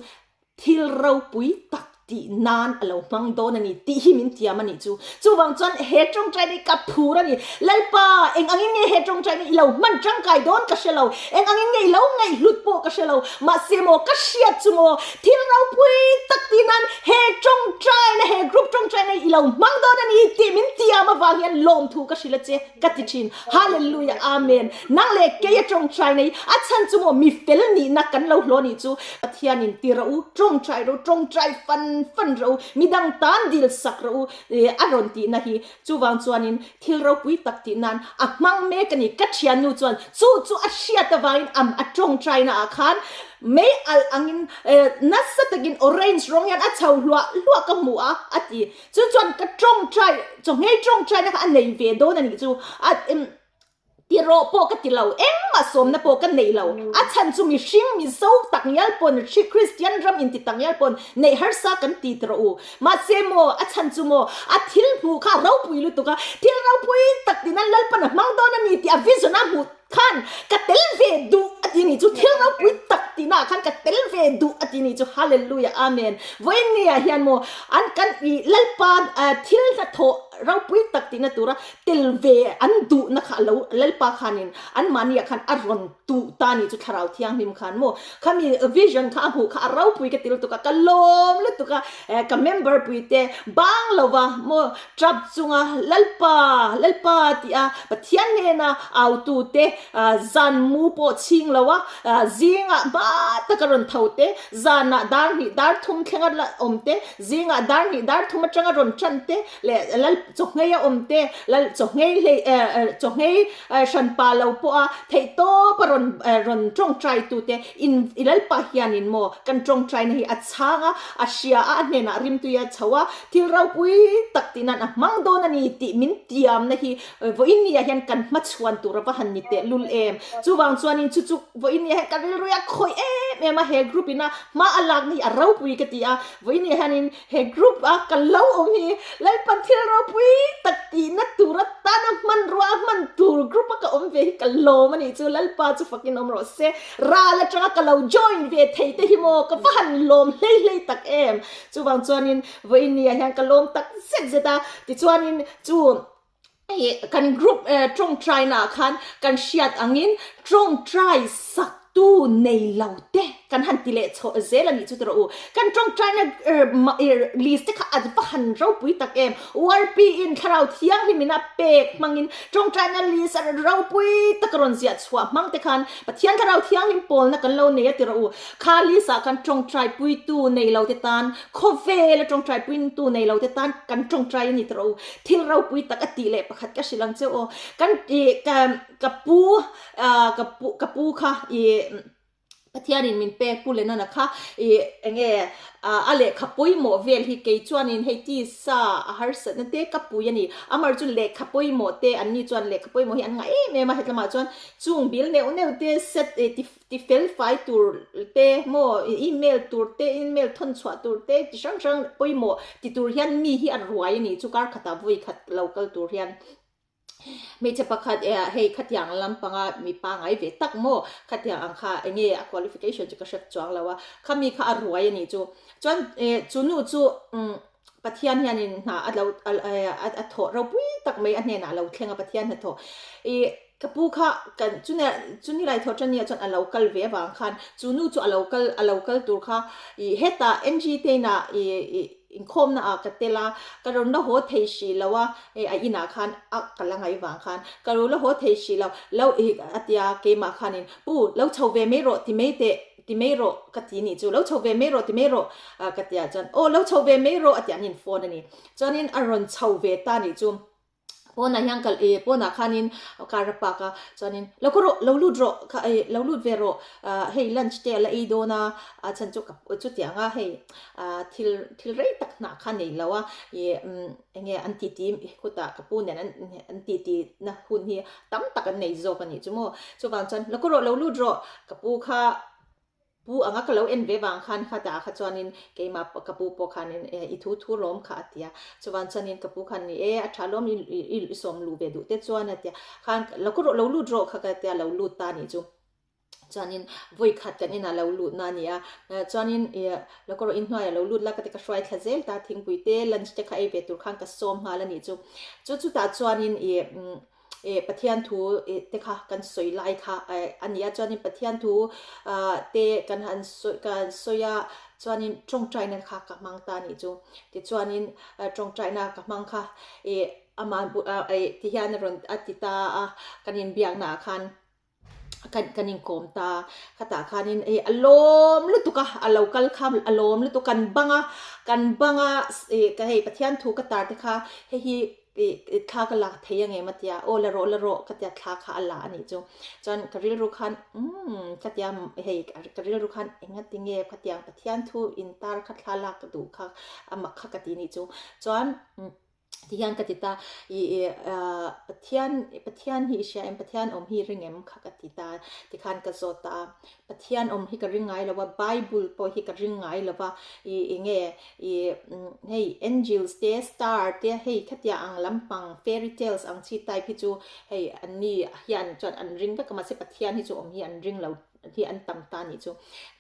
thil ropui tak tih nan a lo hmang dawn a ni tih hi min tiam a nih chu. Chuvang chuan he tawngtaina hi ka phur a ni. Lalpa, eng angin nge he tawngtaina i lo hman tangkai dawn ka hre lo, eng angin nge i lo ngaihhlut pawh ka hre lo, mahse maw ka hriat chu maw thil ropui tak tih nan he tawngtaina, he group tawngtaina. ṭawngṭaina i lo hmang dawn a ni tih min tiam avang hian lawmthu ka hrilh a che ka ti ṭhin. Hallelujah Amen. Nang leh kei a ṭawngṭaina hi a chhan chu maw mi fel nihna kan lo hlawh nih chu Pathianin ti rawh u, ṭawngṭai rawh u, ṭawngṭai fan fan rawh u, midang tan dil sak rawh u a rawn tihna hi chuvang chuanin thil ropui tak tih nan a hmang mek a ni. Ka thiannu chuan chu chu a hriat avangin am a tawngtaina ah khan mei alh angin nasa takin orange rawng hian a chho hluah hluah ka hmu a a ti. Chu chuan ka tawngtai chawngei tawngtaina kha a nei ve dawn a nih chu a Ti rawh pawh ka ti lo, engmah sawmna pawh ka nei lo. A chhan chu mihring Mizo tak ngial pawn, Kristian ram inti tak ngial pawn neih harsa kan ti ti rawh u. Mahse maw, a chhan chu maw, a thil hmuh kha a ropui lutuk a, thil ropui tak tina Lalpan a hmang dawn a ni tih a vision a hmuh khan ka tel ve duh a ti ni chu, thil ropui tak tina khan ka tel ve duh a ti ni chu, Hallelujah Amen. Vawiin ni ah hian maw, an kan i Lalpa thil hnathawh ropui tak tina tura Tel ve an duhna kha a lo Lalpa khanin anmahni ah khan a rawn tuh ta ni chu Thlarau Thianghlim khan maw khami vision kha a hmuh kha a ropui ka ti lutuk a ka lawm lutuk a eh ka member pui te bang lova maw tap chunga Lalpa Lalpa tih a Pathian hnena au tu te ah zan mu pawh chhing lo a ah zingah hma taka rawn tho te zanah dar hnih dar thum thlenga la awm te zingah dar hnih dar thum atanga rawn tan te leh lal chawhngei a awm te, lal chawhngei hlei chawhngei hran pa lo pawh a theih tawp a rawn rawn tawngtai tu te in i lalpa hianin maw kan tawngtaina hi a chhang a, a hria a, a hnenah rimtui a chho a, thil ropui tak tih nan a hmang dawn a ni tih min tiamna hi vawiin ni ah hian kan hmachhuan tur a va han ni teh lul em. Chuvang chuanin chu chu vawiin ni ah hian ka rilru a khawih em em a, he group ina hma a lakna hi a ropui ka ti a, vawiin ni ah hianin He group a ka lo awm hi Lalpan thil ropui tak tihna tur atana hmanrua a hman tur group a ka awm ve hi ka lawm a nih chu Lalpa chu fakin awm rawh se. Ral atanga ka lo join ve thei te hi maw ka va han lawm hlei hlei tak em. Chuvang chuanin vawiin ni ah hian ka lawm tak zet zet a, tichuanin chu Hei kan group tawngtai naah khan kan hriat angin tawngtai sak tu nei lo te kan han ti leh chhoh zel a nih chu tawh u. Kan tawngtaina list te kha a va han ropui tak em. URP in thlarau thianghlim in a pek hmangin tawngtaina list a ropui tak a rawn ziah chhuah hmang te khan Pathian thlarau thianghlim pawlna kan lo nei a ti rawh u. Kha list ah khan tawngtai puitu nei lo te tan khawvel a tawngtai puitu nei lo te tan kan tawngtai a ni tawh rawh u. Thil ropui tak a tih leh pakhat ka hrilh ang che aw. Kan i ka ka pu ah ka pu ka pu kha i Pathianin min pek pu Lennon-a kha i enge a lehkha pawimawh vel hi kei chuanin hei tisa a harsatna te ka pui a ni. Amar chu lehkha pawimawh te an ni chuan lehkha pawimawh hi an ngah em em a hetlamah chuan chung bil neuh neuh te set ti Ti fel fai tur te maw email tur te email thawn chhuah tur te ti hrang hrang pawimawh ti tur hian mi hi a ruai a ni chu kar khatah vawi khat lo kal tur hian hmeichhe pakhat eh hei khatiang lampanga mi pangai ve tak maw khatiang ang kha enge a qualification chu ka hre chuang lo a khami kha a ruai a ni chu chuan eh chu nu chu umm Pathian hianin hna a lo a thawh ropui tak mai a hnenah a lo thleng a Pathian hnathawh ih Ka pu kha kan chune chuni lai thawh tania chuan a lo kal ve avang khan chu nu chu a lo kal a lo kal tur kha ih hetah NG te inah ih ih inkhawmna ah ka tel a ka rawn la haw thei hrih lo a hei a inah khan a ka la ngaih vang khan ka rawn la haw thei hrih lo lo ih a tia keimah khanin pu lo chho ve mai rawh ti mai teh ti mai rawh ka ti nih chu lo chho ve mai rawh ti mai rawh a ka tia chuan aw lo chho ve mai rawh a tia an in phone a ni chuanin a rawn chho ve ta nih chu. Pawnah hian kal eh pawnah khanin car a park a chuanin lo khaw rawh lo lut rawh kha eh lo lut ve rawh ah hei lunch te a la ei dawn a a chhan chu ka chutiang a hei ah thil thil rei tak hnah kha nei lo a ih umm eng nge an titi khutah ka pu nen an an titi na hun hi tam tak an nei zawk a nih chu maw chuvang chuan lo khaw rawh lo lut rawh ka pu kha Pu anga ka lo en ve vang khan khatah kha chuanin keimah ka pu pawh khanin i thu thu lawm kha a ti a, chuvan chuanin ka pu khan ni e a tha lawm i i sawm luh ve duh te chuan a ti a, khan lo ka rawh lo lut rawh kha ka tia lo lut ta nih chu chuanin vawi khat kan inah lo lut na a ni a, chuanin i lo ka rawh inhnuaiah lo lut la ka ti ka hruai thla zel ta thingpui te lunch te kha ei ve tur khan ka sawm nghal a nih chu, chu chutah chuanin i eh Pathian thu eh te kha kan sawi lai kha eh a ni a chuanin Pathian thu ah te kan han sawi kan sawi a. Chuanin tawngtaina kha ka hmang ta nih chu. Tichuanin tawngtaina ka hmang kha ih amah ih tihian a rawn a ti ta a, kan inbiakna ah khan kan kan inkawm ta. Khatah khanin hei a lawm lutuk a, a lo kal kha a lawm lutuk kan bang a, kan bang a ih hei Pathian thu ka tar te kha hei hi ih thla ka la thei ang em a tia, aw la rawh la rawh ka tia thla kha a la a nih chu. Chuan ka rilru khan umm ka tia hei ka rilru khan enga tinge khatiang Pathian thu intar kha thla lak ka duh kha a mak kha ka ti nih chu. Chuan tihian ka ti ta ih ih ah Pathian Pathian hi i hria em Pathian awm hi i ring em kha ka ti ta tikhan ka zawt ta a. Pathian awm hi ka ring ngai lo a, Bible pawh hi ka ring ngai lo va, ih eng nge ih hei angels te star te hei khatiang ang lampang fairy tales ang chi type hi chu hei an ni hian chuan an ring vek a mahse Pathian hi chu awm hi an ring lo hi an tam ta nih chu.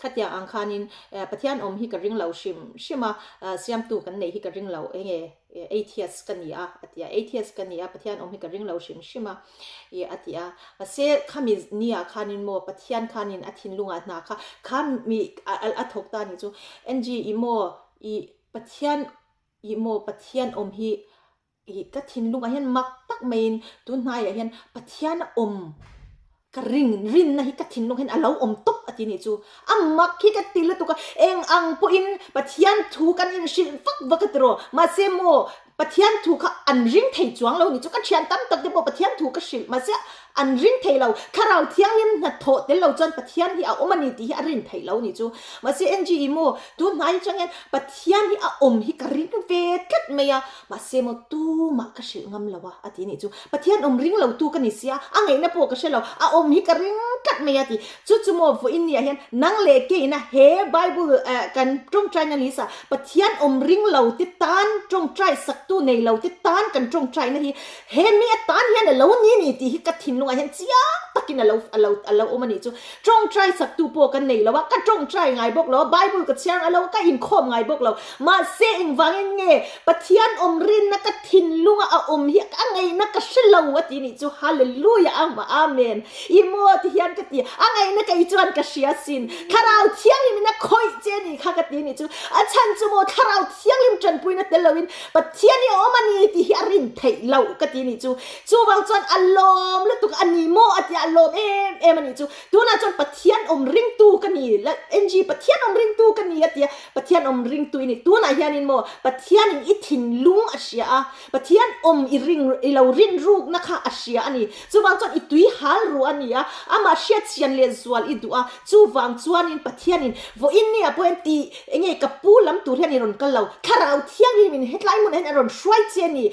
Khatiang ang khanin Pathian awm hi ka ring lo hrim hrim a, siamtu kan neih hi ka ring lo eng nge atheist ka ni a a ti a, atheist ka ni a Pathian awm hi ka ring lo hrim hrim a ih a ti a. Mahse khami ni ah khanin maw Pathian khanin a thinlungah hna kha khami a thawk ta nih chu Angie ih maw ih Pathian ih maw Pathian awm hi ih ka thinlungah hian mak tak maiin tun hnaiah hian Pathian awm Ka ring, rinna hi ka thinlung hian a lo awm tawp a ti nih chu. A mak hi ka ti lutuk a, eng ang pawhin Pathian thu kan inhrilh vak vak a tiraw? Mahse maw, Pathian thu kha an ring thei chuang lo nih chu. Ka thian tam tak te pawh Pathian thu ka hrilh, mahse an ring thei lo. Thlarau Thianghlim hnathawh tel lo chuan Pathian hi a awm a ni tih hi a rin theih lo nih chu. Mahse NG i maw, tun hnai atang hian Pathian hi a awm hi ka ring ve tlat mai a, mahse maw tumah ka hrilh ngam lo a, a ti nih chu. Pathian awm ring lo tu ka ni sia, a ngaihna pawh ka hre lo, a awm hi ka ring tlat mai a ti. Chu chu maw vawiin ni ah hian nang leh keina he Bible eh kan tawngtaina list ah Pathian awm ring lo te tan tawngtai saktu nei lo te tan kan tawngtaina hi he mi atan hian a lo ni ni tih hi ka thinlungah hian chiang takin a lo a lo a lo awm a nih chu. Tawngtai saktu pawh kan nei lo a, ka tawngtai ngai bawk lo a, Bible ka chhiar ngai lo a, ka inkhawm ngai bawk lo. Mahse engvangin nge Pathian awm rinna ka thinlunga a awm hi a ngaihna ka hre lo a ti nih chu Hallelujah Amen i maw ti hian ka ti a ngaihna kei chuan ka hria sin Thlarau Thianghlim in a khawih che ni kha ka ti nih chu a chhan chu maw Thlarau Thianghlim tanpuina tel loin Pathian hi a awm a ni tih hi a rin theih loh ka ti nih chu chuvang chuan a lawm lutuk a ni maw a ti a lawm em em a nih chu tunah chuan Pathian awm ringtu ka ni NG Pathian awm ringtu ka ni a ti a Pathian awm ringtu i ni. Tunah hianin maw Pathianin i thinlung a hria a, Pathian awm i ring i lo rin rukna kha a hria a ni. Chuvang chuan i tui hal ruh a ni a, amah hriatchhian leh zual i duh a. Chuvang chuanin Pathianin vawiin ni ah pawh hian ti enge ka pu lam tur hian i rawn kal lo, Thlarau Thianghlimin hetlai hmunah hian a rawn hruai che a ni.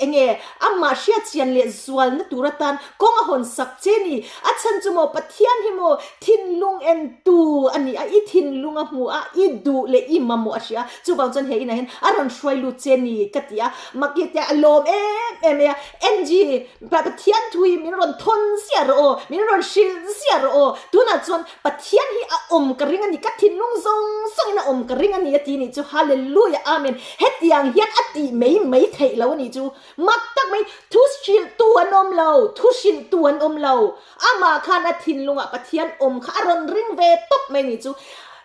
Enge amah hriatchhian leh zualna tur atan kawng a hawn sak che a ni. A chhan chu maw Pathian hi maw Thinlung entu a ni a, i thinlung a hmu a, i duh leh i mamawh a hria. Chuvang chuan he inah hian a rawn hruai lut che ni ka ti a, Maki te a lawm em em mai a, Angie, Pathian thu hi min rawn thawn ziah rawh aw, min rawn hrilh ziah rawh aw, tunah chuan Pathian hi a awm ka ring a ni, ka thinlung zawng zawngin a awm ka ring a ni a ti nih chu, Hallelujah, Amen. Hetiang hian a tih mai mai theih lo a nih chu. Mak tak mai, thu hrilhtu an awm lo, thu hrilhtu an awm lo. Amah khan a thinlungah Pathian awm kha a rawn ring ve tawp mai ni chu.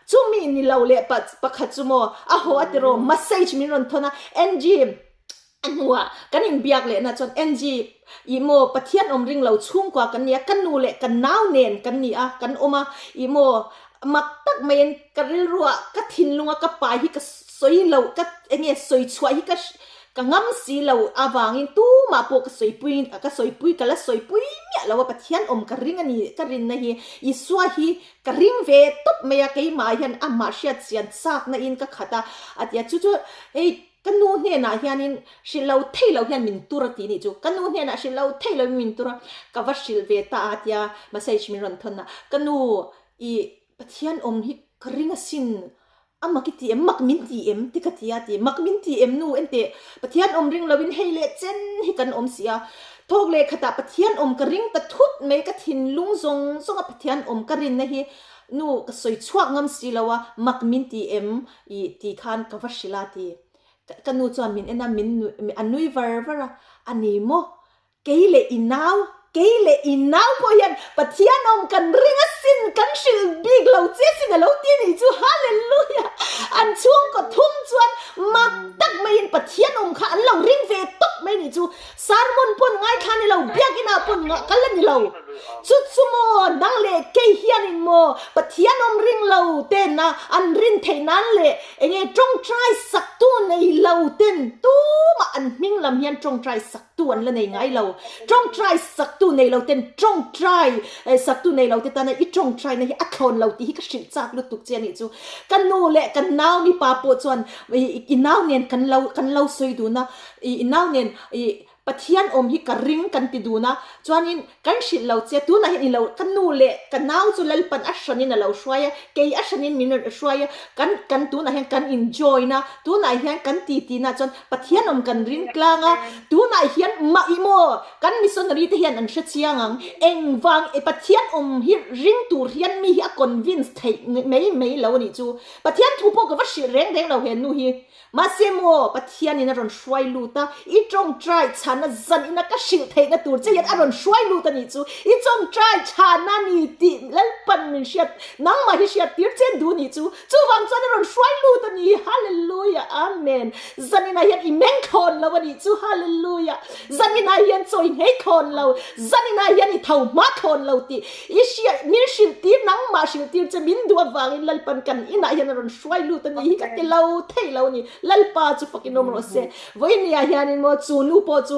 Chumi ni lo leh pakhat chu maw a haw a tiraw massage min rawn thawn a, Angie a hnuah kan inbiak lehna chuan Angie ih maw Pathian awm ring lo chhungkua kan ni a, ka nu leh ka nau nen kan ni a, kan awm a, ih maw mak tak maiin ka rilruah ka thinlunga ka pai hi ka sawi lo ka enge sawi chhuah hi ka Ka ngam si lo avangin tumah pawh ka sawipui ka sawipui ka la sawipui miah lo a, Pathian awm ka ring a ni, ka rinna hi Isua hi ka ring ve tawp mai a, keimah hian amah hriat chian chakna in ka khat a, a ti a, chu chu hei ka nu hnenah hianin hrilh lo thei lo hian min tur a ti nih chu, ka nu hnenah hrilh lo thei lo in min tur a, ka va hrilh ve ta a tia message min rawn thawn a, ka nu i Pathian awm hi ka ring asin A mak i ti em? Mak min ti em? Ti ka ti a ti. Mak min ti em nu enteh? Pathian awm ring loin hei leh chen hi kan awm si a. Thawk leh khatah Pathian awm ka ring ta thut mai, ka thinlung zawng zawnga Pathian awm ka rinna hi nu ka sawi chhuak ngam si lo a, mak min ti em? I ti khan ka va hrilh a ti. Ka nu chuan min en a, min a nui var var a, a ni maw? Kei leh i nau, kei leh i nau pawh hian Pathian awm kan ring asin! sin, kan hrilh bik lo che sin a lo ti a nih chu. Hallelujah! An chhungkaw thum chuan mak tak maiin Pathian awm kha an lo ring ve tawp mai nih chu. Sermon pawn ngaithla ni lo, biakinah pawn kal a ni lo. Chu chu maw nang leh kei hianin maw Pathian awm ring lo ten a an rin theih nan leh enge tawngtai saktu nei lo ten tumah an hming lam hian tawngtai saktu an la nei ngai lo. Tawngtai saktu nei lo ten tawngtai saktu nei lo te tana i tawngtaina hi a thlawn lo tih hi ka hrilh chak lutuk che a nih chu. Ka nu leh ka nau mipa pawh chuan i nau nen kan lo kan lo sawi dun a, i nau nen i Pathian awm hi ka ring kan ti dun a, chuanin kan hrilh lo che, tunah hian i lo, ka nu leh ka nau chu Lalpan a hranin a lo hruai a, kei a hranin min rawn hruai a, kan kan tunah hian kan in join a, tunah hian kan ti tihna chuan Pathian awm kan ring tlang a, tunah hian mah i maw kan missionary te hian an hre chiang ang, engvang i Pathian awm hi ring tur hian mi hi a convince theih mai mai lo a nih chu, Pathian thu pawh ka va hrilh reng reng lo he nu hi. Mahse maw, Pathianin a rawn hruai lut a, i tawngtai chhana zanina ka hrilh theihna tur che hian a rawn hruai lut a nih chu. I tawngtai chhana ni tih Lalpan min hriat, nangmah hi hriat tir che duh nih chu. Chuvang chuan a rawn hruai lut a ni. Hallelujah! Amen! Zaninah hian i meng thlawn lo a nih chu. Hallelujah! Zaninah hian chawi nghei thlawn lo, zaninah hian i tho hma thlawn lo tih i hriat, min hrilh tir, nangmah hrilh tir che min duh avangin Lalpan kan inah hian a rawn hruai lut a ni hi ka ti lo thei lo a ni. Lalpa chu fakin awm rawh se. Vawinia hianin maw chu nu pawh chu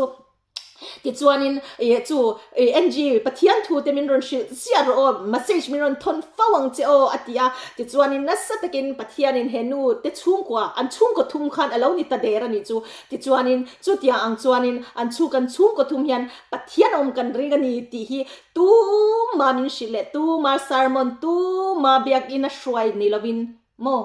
tichuanin ih chu ih NG Pathian thu te min rawn hrilh ziah rawh aw, message min rawn thawn fo ang che aw a ti a. Tichuanin nasa takin Pathianin he nu te chhungkua, an chhungkaw thum khan a lo ni ta der a nih chu. Tichuanin chutiang ang chuanin an chhu kan chhungkaw thum hian Pathian awm kan ring a ni tih hi tuma min hrilh leh tuma sermon tuma biakinn a hruai ni lovin maw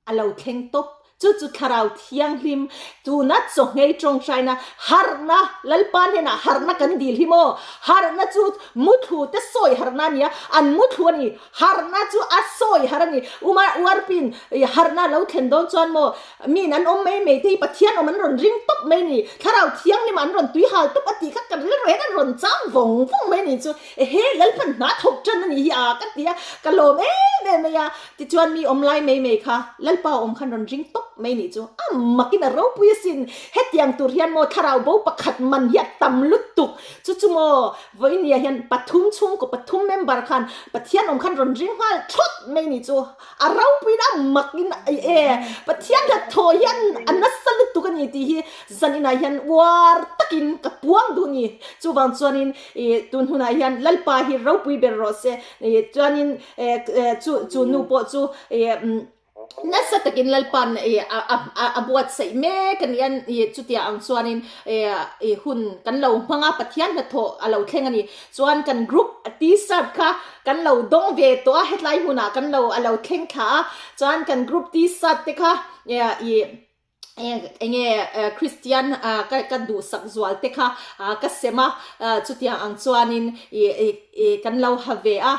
a lo thleng tawp. Chu chu Thlarau Thianghlim tuna chawhngei tawngtaina harhna Lalpa hnenah harhna kan dil hi maw? Harhna chu muthlu te sawi harhna a ni a, an muthlu a ni. Harhna chu a sawi harh a ni. Uma uarpin harhna lo thlen dawn chuan maw Min an awm mai mai te hi Pathian awm an rawn ring tawp mai ni, Thlarau Thianghlim an rawn tui hal tawp a tih kha ka rilru hian an rawn chang vawng vawng mai ni chu ehe Lalpan hna thawk tan a nih hi a ka ti a, ka lawm em em mai a, tichuan mi awm lai mai mai kha Lalpa awm khan rawn ring tawp mai ni chu a makin a ropui asin, hetiang tur hian maw Thlarau bo pakhat man hi a tam lutuk chu chu maw vawinia hian pathum chhungkaw pathum member khan Pathian awm khan rawn ring nghal thawt mai ni chu. A ropuiin a makin e Pathian hnathawh hian a nasa lutuk a ni tih hi zaninah hian uar takin ka puang duh ni. Chuvang chuanin i tun hunah hian Lalpa hi ropui ber rawh se. I chuanin chu chu nu pawh chu i nasa takin Lalpa'n i a buatsaih mek a ni a, i chutiang ang chuanin i hun kan lo hmang a, Pathian hnathawh a lo thleng a ni. Chuan kan group t-shirt kha kan lo dawng ve tawh a, hetlai hmunah kan lo a lo thleng thla a, chuan kan group t-shirt te kha ih eng nge Christian ka ka duhsak zual te kha ka sem a, chutiang ang chuanin ih kan lo ha ve a,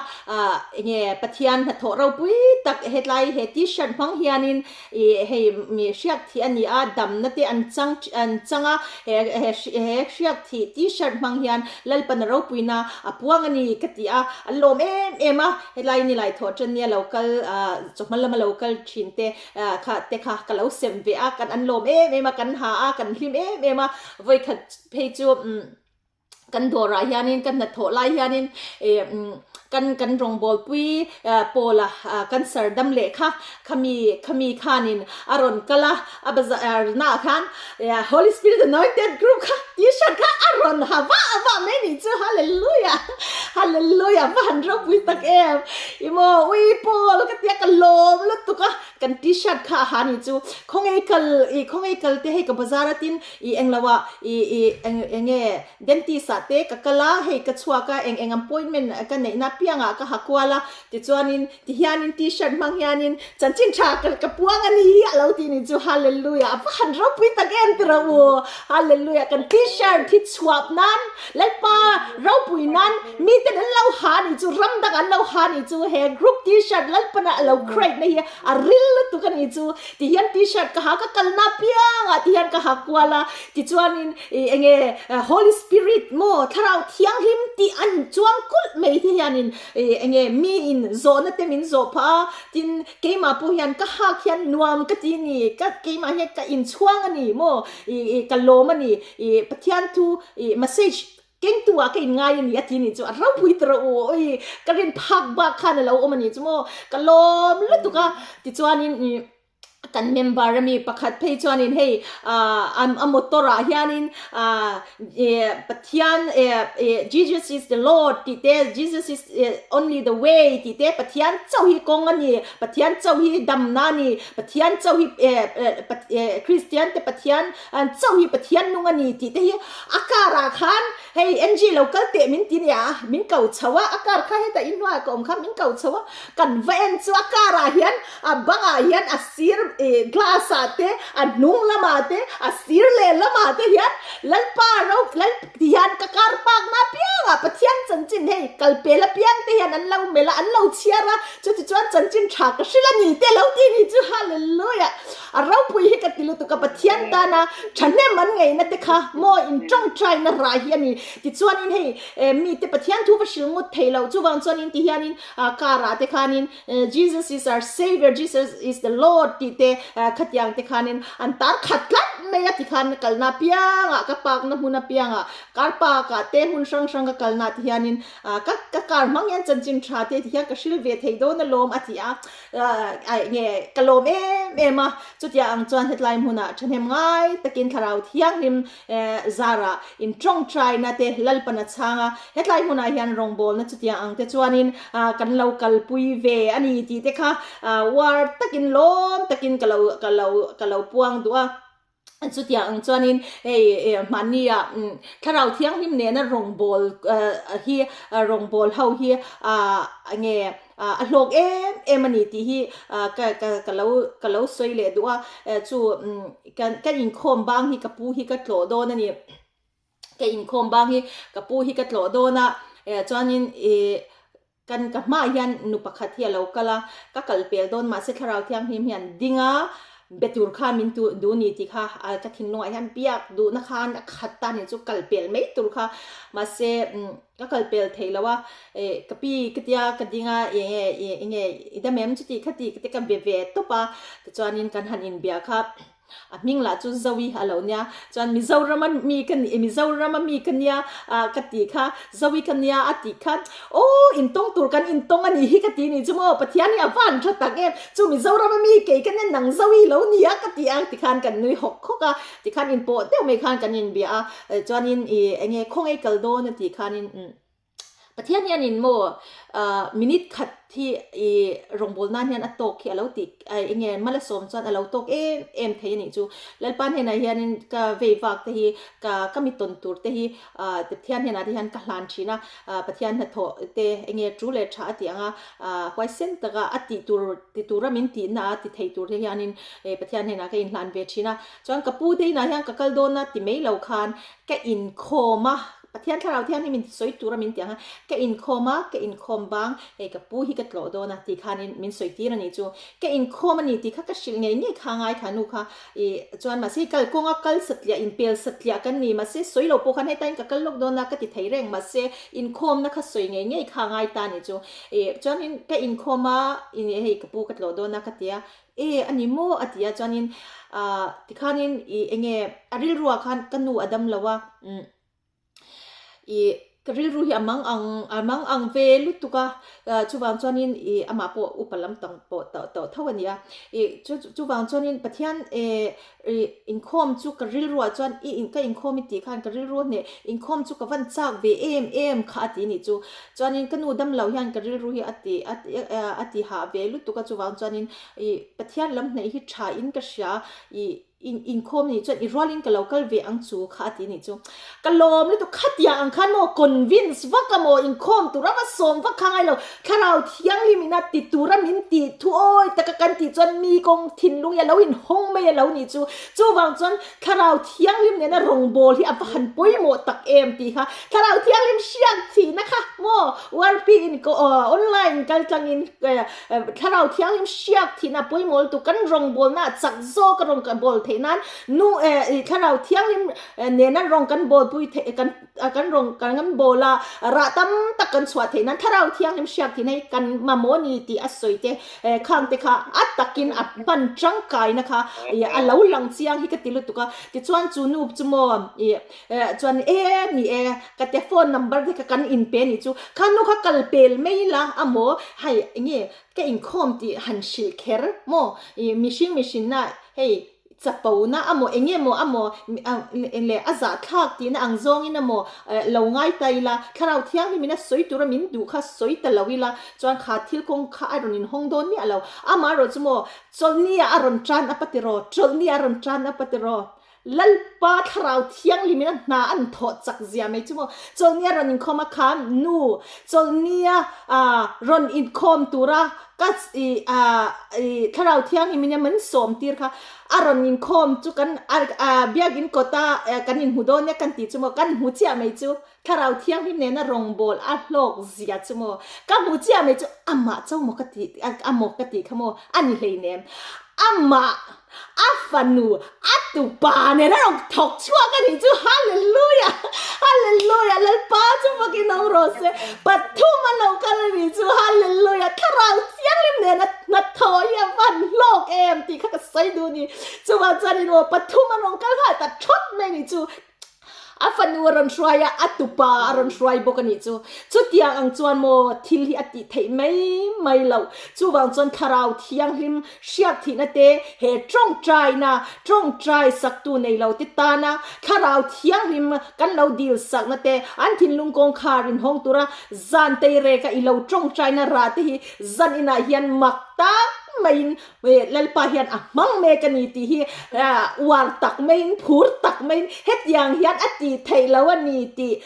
eng nge Pathian hnathawh ropui tak hetlai he t-shirt hmang hianin Ih hei mi hriak thih a ni a, damna te an chang an chang a, he he he hriak thih t-shirt hmang hian Lalpana ropuina a puang a ni ka ti a, an lawm em em a, helai nilai thawh tan nia lo kal ah chawhma lama lo kal thin te ah kha te kha ka lo sem ve a, kan an lawm em em a, kan ha a, kan hlim em em a, vawikhat phei chu umm. Kan dawrah hianin ka hnathawh lai hianin ih kan kan rawngbawlpui pawla cancer dam leh kha khami khami khanin a rawn kal a, a bazar naah khan Holy Spirit Anointed Group kha t-shirt kha a rawn ha vah vah mai nih chu Hallelujah Hallelujah va han ropui tak em i maw ui pawl ka tia ka lawm lutuk a kan t-shirt kha a ha nih chu khawnge kal ih khawnge kal te hei ka bazar a tin I englo ah i i eng enge dentist ah te ka kal a, hei ka chhuak a, eng eng appointment ka neihna piang ah ka ha kual a, tichuanin tihianin t-shirt hmang hianin chanchin tha ka ka puang a ni hi a lo tih ni chu hallelujah a va han ropui tak em ti rawh u hallelujah kan t-shirt hi chhuap nan Lalpa ropui nan miten an lo ha ni chu ram dang an lo ha ni chu he group t-shirt Lalpana a lo create na hi A ril lutuk a nih chu tihian t-shirt ka ha ka kalna piangah tihian ka ha kual a, tichuanin ih enge Holy Spirit maw Thlarau Thianghlim tih an chuang kulh mai te hianin. hianin ih eng nge miin zawhna te min zawh phah a, tin keimah pawh hian ka hak hian nuam ka ti a ni, ka keimah hian ka inchhuang a ni maw ih ih ka lawm a ni ih Pathian thu ih message kengtu ah ka inngai a ni a ti a nih chu a ropui ta rawh u ui ka rin phak bak khan a lo awm a nih chu maw ka lawm lutuk a tichuanin ih Kan member a mi pakhat phei chuanin hei a motor ah hianin Pathian Jesus is the Lord tih te Jesus is only the way tih te Pathian chauh hi kawng a ni Pathian chauh hi damna a ni Pathian chauh hi Kristian te Pathian chauh hi Pathian nung a ni tih te hi a car ah khan hei NG lo kal teh min ti nia min ko chho a a car kha hetah inhnuaiah ka awm kha min ko chho a kan va en chu a car ah hian A bangah hian a sir ih glass ah te a hnung lamah te a sir leh lamah te hian Lalpa ro lal ti hian ka kar pakna apiangah Pathian chanchin hei kal pel apiang te hian an lo melh a an lo chhiar a chuti chuan chanchin tha ka hrilh a ni te lo ti ni chu Hallelujah a ropui hi ka ti lutuk a Pathian tana thahnem an ngaihna te kha maw in tawngtaina rah hi a ni tichuanin hei eh mite Pathian thu va hrilh ngut thei loh chuvang chuanin ti hianin car ah te khanin Jesus is our Savior, Jesus is the Lord tih te khatiang te khanin an tar khat tlat mai a tikhan kalna apiangah ka pakna hmun apiangah car park ah te hmun hrang hrang ka kalna ah te hianin ka ka car hmang hian chanchin tha te tihian ka hril ve thei dawn alawm a ti a nge ka lawm em em a chutiang ang chuan hetlai hmunah thahnem ngai takin thlarau thianghlim Zara in tawngtaina te Lalpan a chhang a, hetlai hmunah hian rawngbawlna chutiang ang te chuanin kan lo kalpui ve a ni tih te kha uar takin lawm takin ka lo ka lo ka lo puang duh a. Chutiang ang chuanin hei mahnia Thlarau Thianghlim nena rawngbâwl hi rawngbâwl ho hi nge A hlawk em em a ni tih hi ka ka ka lo ka lo sawi leh duh a, chu kan ka inkhawm bang hi ka pu hi ka tlawh dawn a ni. Ka inkhawm bang hi ka pu hi ka tlawh dawn a, chuanin ih kan ka hmaah hian nu pakhat hi a lo kal a, ka kal pel dawn mahse Thlarau Thianghlim hian ding a, be tur khan min tu duh ni tih kha ka thinlungah hian biak duhna khan a khat ta a nih chu kal pel mai tur kha mahse Ka kal pel thei lo a, eh ka pi ka tia ka ding a eng nge eng nge i dam em chuti kha ti te ka be ve tawp a, tichuanin kan han inbia kha a hming lah chu Zoe a lo nia, chuan Mizorama mi ka ni Mizorama mi ka nia ah ka tih kha Zoe ka nia a tih kha aw intawng tur kan intawng a nih hi ka ti nih chu maw Pathian hi a van tha tak em chu Mizorama mi kei ka nia nang Zoe lo nia ka ti a tikhan kan nui hawk hawk a tikhan inpawh deuh mai khan kan inbia a. Chuanin i enge khawngaih kal dawn a tih khanin Pathian hianin maw minute khat hi i rawngbâwl nan hian a tawk hi a lo tih enge malasawm chuan a lo tawk em em thei a nih chu. Lalpa hnenah hianin ka vei vak te hi ka ka mi tawn tur te hi Pathian hnenah te hian ka hlan thin a, Pathian hnathawh te enge ṭu leh ṭha a tih ang a, huaisen taka a tih tur ti tura min tihna a ti thei tur te hianin Pathian hnenah ka inhlan ve thin a. Chuan ka pu te inah hian ka kal dawn a ti mai lo khan ka inkhawm a, Pathian thlarau thiang hi min sawi tur a min ti ang a, ka inkhawm a, ka inkhawm bang, hei ka pu hi ka tlawh dawn a tih khanin min sawi tir a nih chu. Ka inkhawm a ni tih kha ka hrilh ngei ngei kha ngai kha nu kha ih chuan mahse hei kalkawnga kal satliah inpel satliah kan ni mahse sawi lo pawh khan hetain ka kal lawk dawn a ka ti thei reng mahse inkhawmna kha sawi ngei ngei kha ngai ta a nih chu. Ih chuanin ka inkhawm a hei ka pu ka tlawh dawn a ka ti a, E a ni maw a ti a chuanin ah tikhanin ih enge a rilruah khan ka nu a dam lo a umm ih ka rilru hi a mang ang a mang ang ve lutuk a chuvang chuanin ih amah pawh upa lam tang pawh tawh tawh tho a ni a ih chu chuvang chuanin Pathian eh ih inkhawm chu ka rilruah chuan i ka inkhawm i tih khan ka rilru a hneh inkhawm chu ka van chak ve em em kha a ti a nih chu. Chuanin ka nu dam lo hian ka rilru hi a ti a a ti hah ve lutuk a chuvang chuanin ih Pathian lam hnaih hi tha in ka hria ih in inkhawm nih chuan i rualin ka lo kal ve ang chu kha a ti nih chu. Ka lawm lutuk khatiang ang khan maw convince vak a maw inkhawm tura va sawm vak kha ngai lo Thlarau Thianghlim ina ti tura min tih thu awi taka kan tih chuan mi kawng thinlung hi a lo inhawng mai a lo nih chu. Chuvang chuan Thlarau Thianghlim nena rawngbâwl hi a va han pawimawh tak em tih kha Thlarau Thianghlim hriat thihna kha maw URP in online kal tlangin Thlarau Thianghlim hriat thihna pawimawh lutuk kan rawngbâwlna ah chak zawk a rawn bawl theih. theih nan nu eh thlarau thianghlim nena rawng kan bawl pui theih kan kan rawng kan kan bawl a rah tam tak kan chhuah theih nan thlarau thianghlim hriak thih na hi kan mamawh a ni tih a sawi te eh khang te kha a takin a hman tangkaina kha ih a lo lang chiang hi ka ti lutuk a tichuan chu nu chu maw ih eh chuan e ni e ka te phone number te kha kan inpe a nih chu kha nu kha kal pel mai ila amaw hei enge ka inkhawm tih han hrilh kher maw ih mihring mihrinna hei Chapona amaw eng emaw amaw leh a zahthlak tihna ang zawngin amaw lo ngai ta ila, Thlarau Thianghlimin a sawi tura min duh kha sawi ta lo ila chuan kha thil kawng kha a rawn inhawng dawn miah lo. Amaherawh chu maw chawlhni-ah a rawn tan up a ti raw, chawlhni-ah a rawn tan up a ti raw. Lalpa Thlarau Thianghlimin a hna an thawh chak zia mai chu maw chawlhni a rawn inkhawm a khan nu chawlhni-a rawn inkhawm tura Ka i a i Thlarau Thianghlim in min sawm tir kha a rawn inkhawm chu kan a a biakin kawta kan inhmu dawn nia kan tih chu maw kan hmu chiah mai chu Thlarau Thianghlim nena rawngbâwl a hlawk zia chu maw ka hmu chiah mai chu amah cho maw ka tih a maw ka tih kha maw a ni hleinem amah A fanu, a tupa nen a rawn thawk chhuak a nih chu, Hallelujah! Hallelujah! Lalpa chu fakin awm rawh se, pathum a lo kal a nih chu, Hallelujah! Thlarau Thianghlim nen a hnathawh hi a van hlawk em tih kha ka sawi duh a ni. Chuvang chuanin aw pathum a rawn kal nghal ta thawt mai a nih chu. A fanu a rawn hruai a, a tupa a rawn hruai bawk a nih chu. Chutiang ang chuan maw thil hi a tih theih mai mai loh. Chuvang chuan Thlarau Thianghlim hriak thihna te, he tawngtaina, tawngtai saktu nei lo te tana Thlarau Thianghlim kan lo dil sakna te, an thinlung kawngkhar inhawng tura zan teireka i lo tawngtaina rah te hi zan inah hian mak tak maiin Lalpa hian a hmang mek a ni tih hi uar tak maiin, phur tak maiin hetiang hian a tih theih lo a ni tih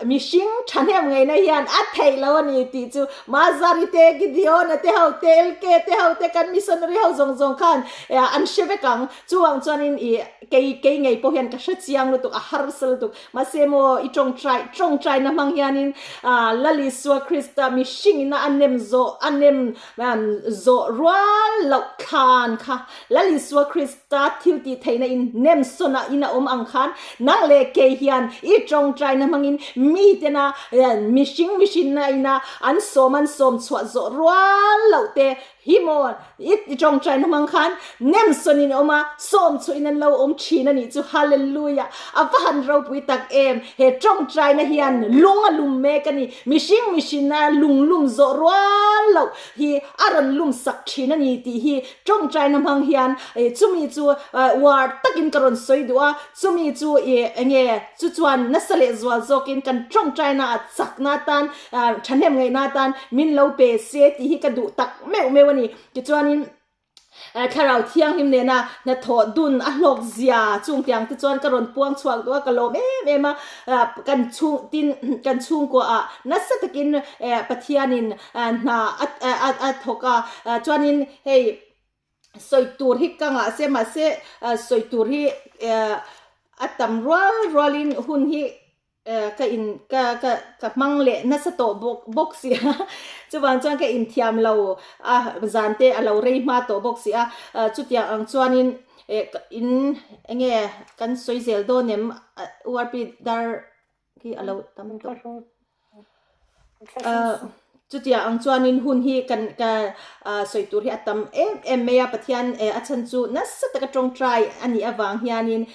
mihring thahnem ngaihna hian a theih lo a ni tih chu Mazari te, Gideon-a te ho te, LK te ho te, kan missionary ho zawng zawng khan an hre vek ang. Chuvang chuanin ih kei kei ngei pawh hian ka hre chiang lutuk, a harsa lutuk. Mahse maw i tawngtai tawngtaina hmang hianin Lal Isua Krista mihringina a nem zawh a nem Zawh rual loh thlan kha Lal Isua Krista thil tih theihna in nem sawn a in a awm ang khan nang leh kei hian i tawngtaina hmangin mitena mihring mihrinna ina an sawm an sawm chhuah zawh rual loh te hi maw i tawngtaina hmang khan nem sawn in awm a sawm chhuah in an lo awm thin a nih chu Hallelujah a va han ropui tak em he tawngtaina hian lung a lum mek a ni. Mihring mihrinna lunglum zawh rual loh hi a rawn lum sak thin a ni tih hi tawngtaina hmang hian chumi chu uar takin ka rawn sawi duh a, chumi chu enge chu chuan nasa leh zual zawkin kan tawngtaina ah chakna atan thahnem ngaihna atan min lo pe se tih hi ka duh tak meuh meuh a ni. Tichuanin. Thlarau Thianghlim nena hnathawh dun a hlawk zia chung tiang te chuan ka rawn puang chhuak duh a, ka lawm em em a, kan chhung tin kan chhungkua ah nasa takin Pathianin hna a thawk a, chuanin hei sawi tur hi ka ngah se mahse sawi tur hi a tam rual rualin hun hi ka in ka ka ka hmang leh nasa tawh bawk bawk si a chuvang chuan ka inthiam lo a zan te a lo rei hma tawh bawk si a chutiang ang chuanin eh in enge kan sawi zel dawn em URP dar hi a lo tam tawh. Chutiang ang chuanin hun hi kan ka sawi tur hi a tam em em mai a, Pathian a chhan chu nasa taka tawngtai a nih avang hianin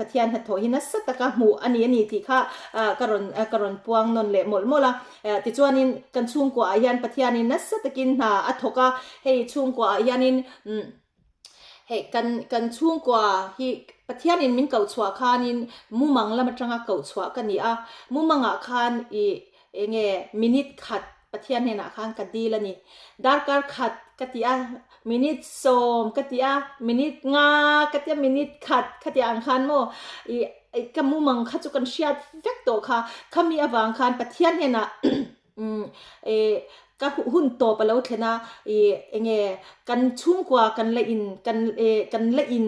Pathian hnathawh hi nasa taka hmuh a ni a ni tih kha ka rawn ka rawn puang nawn leh mawlh mawlh a. Tichuanin kan chhungkuaah hian Pathianin nasa takin hna a thawk a, hei chhungkuaah hianin Hei kan kan chhungkua hi Pathianin min koh chhuah khanin mumang lam atanga koh chhuah ka ni a, mumangah khan ih eng nge minute khat Pathian hnenah khan ka dil a ni. Darkar khat ka ti a, minute sawm ka ti a, minute nga ka ti a, minute khat ka ti ang khan maw ih ka mumang kha chu kan hriat vek tawh kha, khami avang khan Pathian hnenah Umm eh ka hun tawp a lo thlen a ih enge kan chhungkua kan la in kan eh kan la in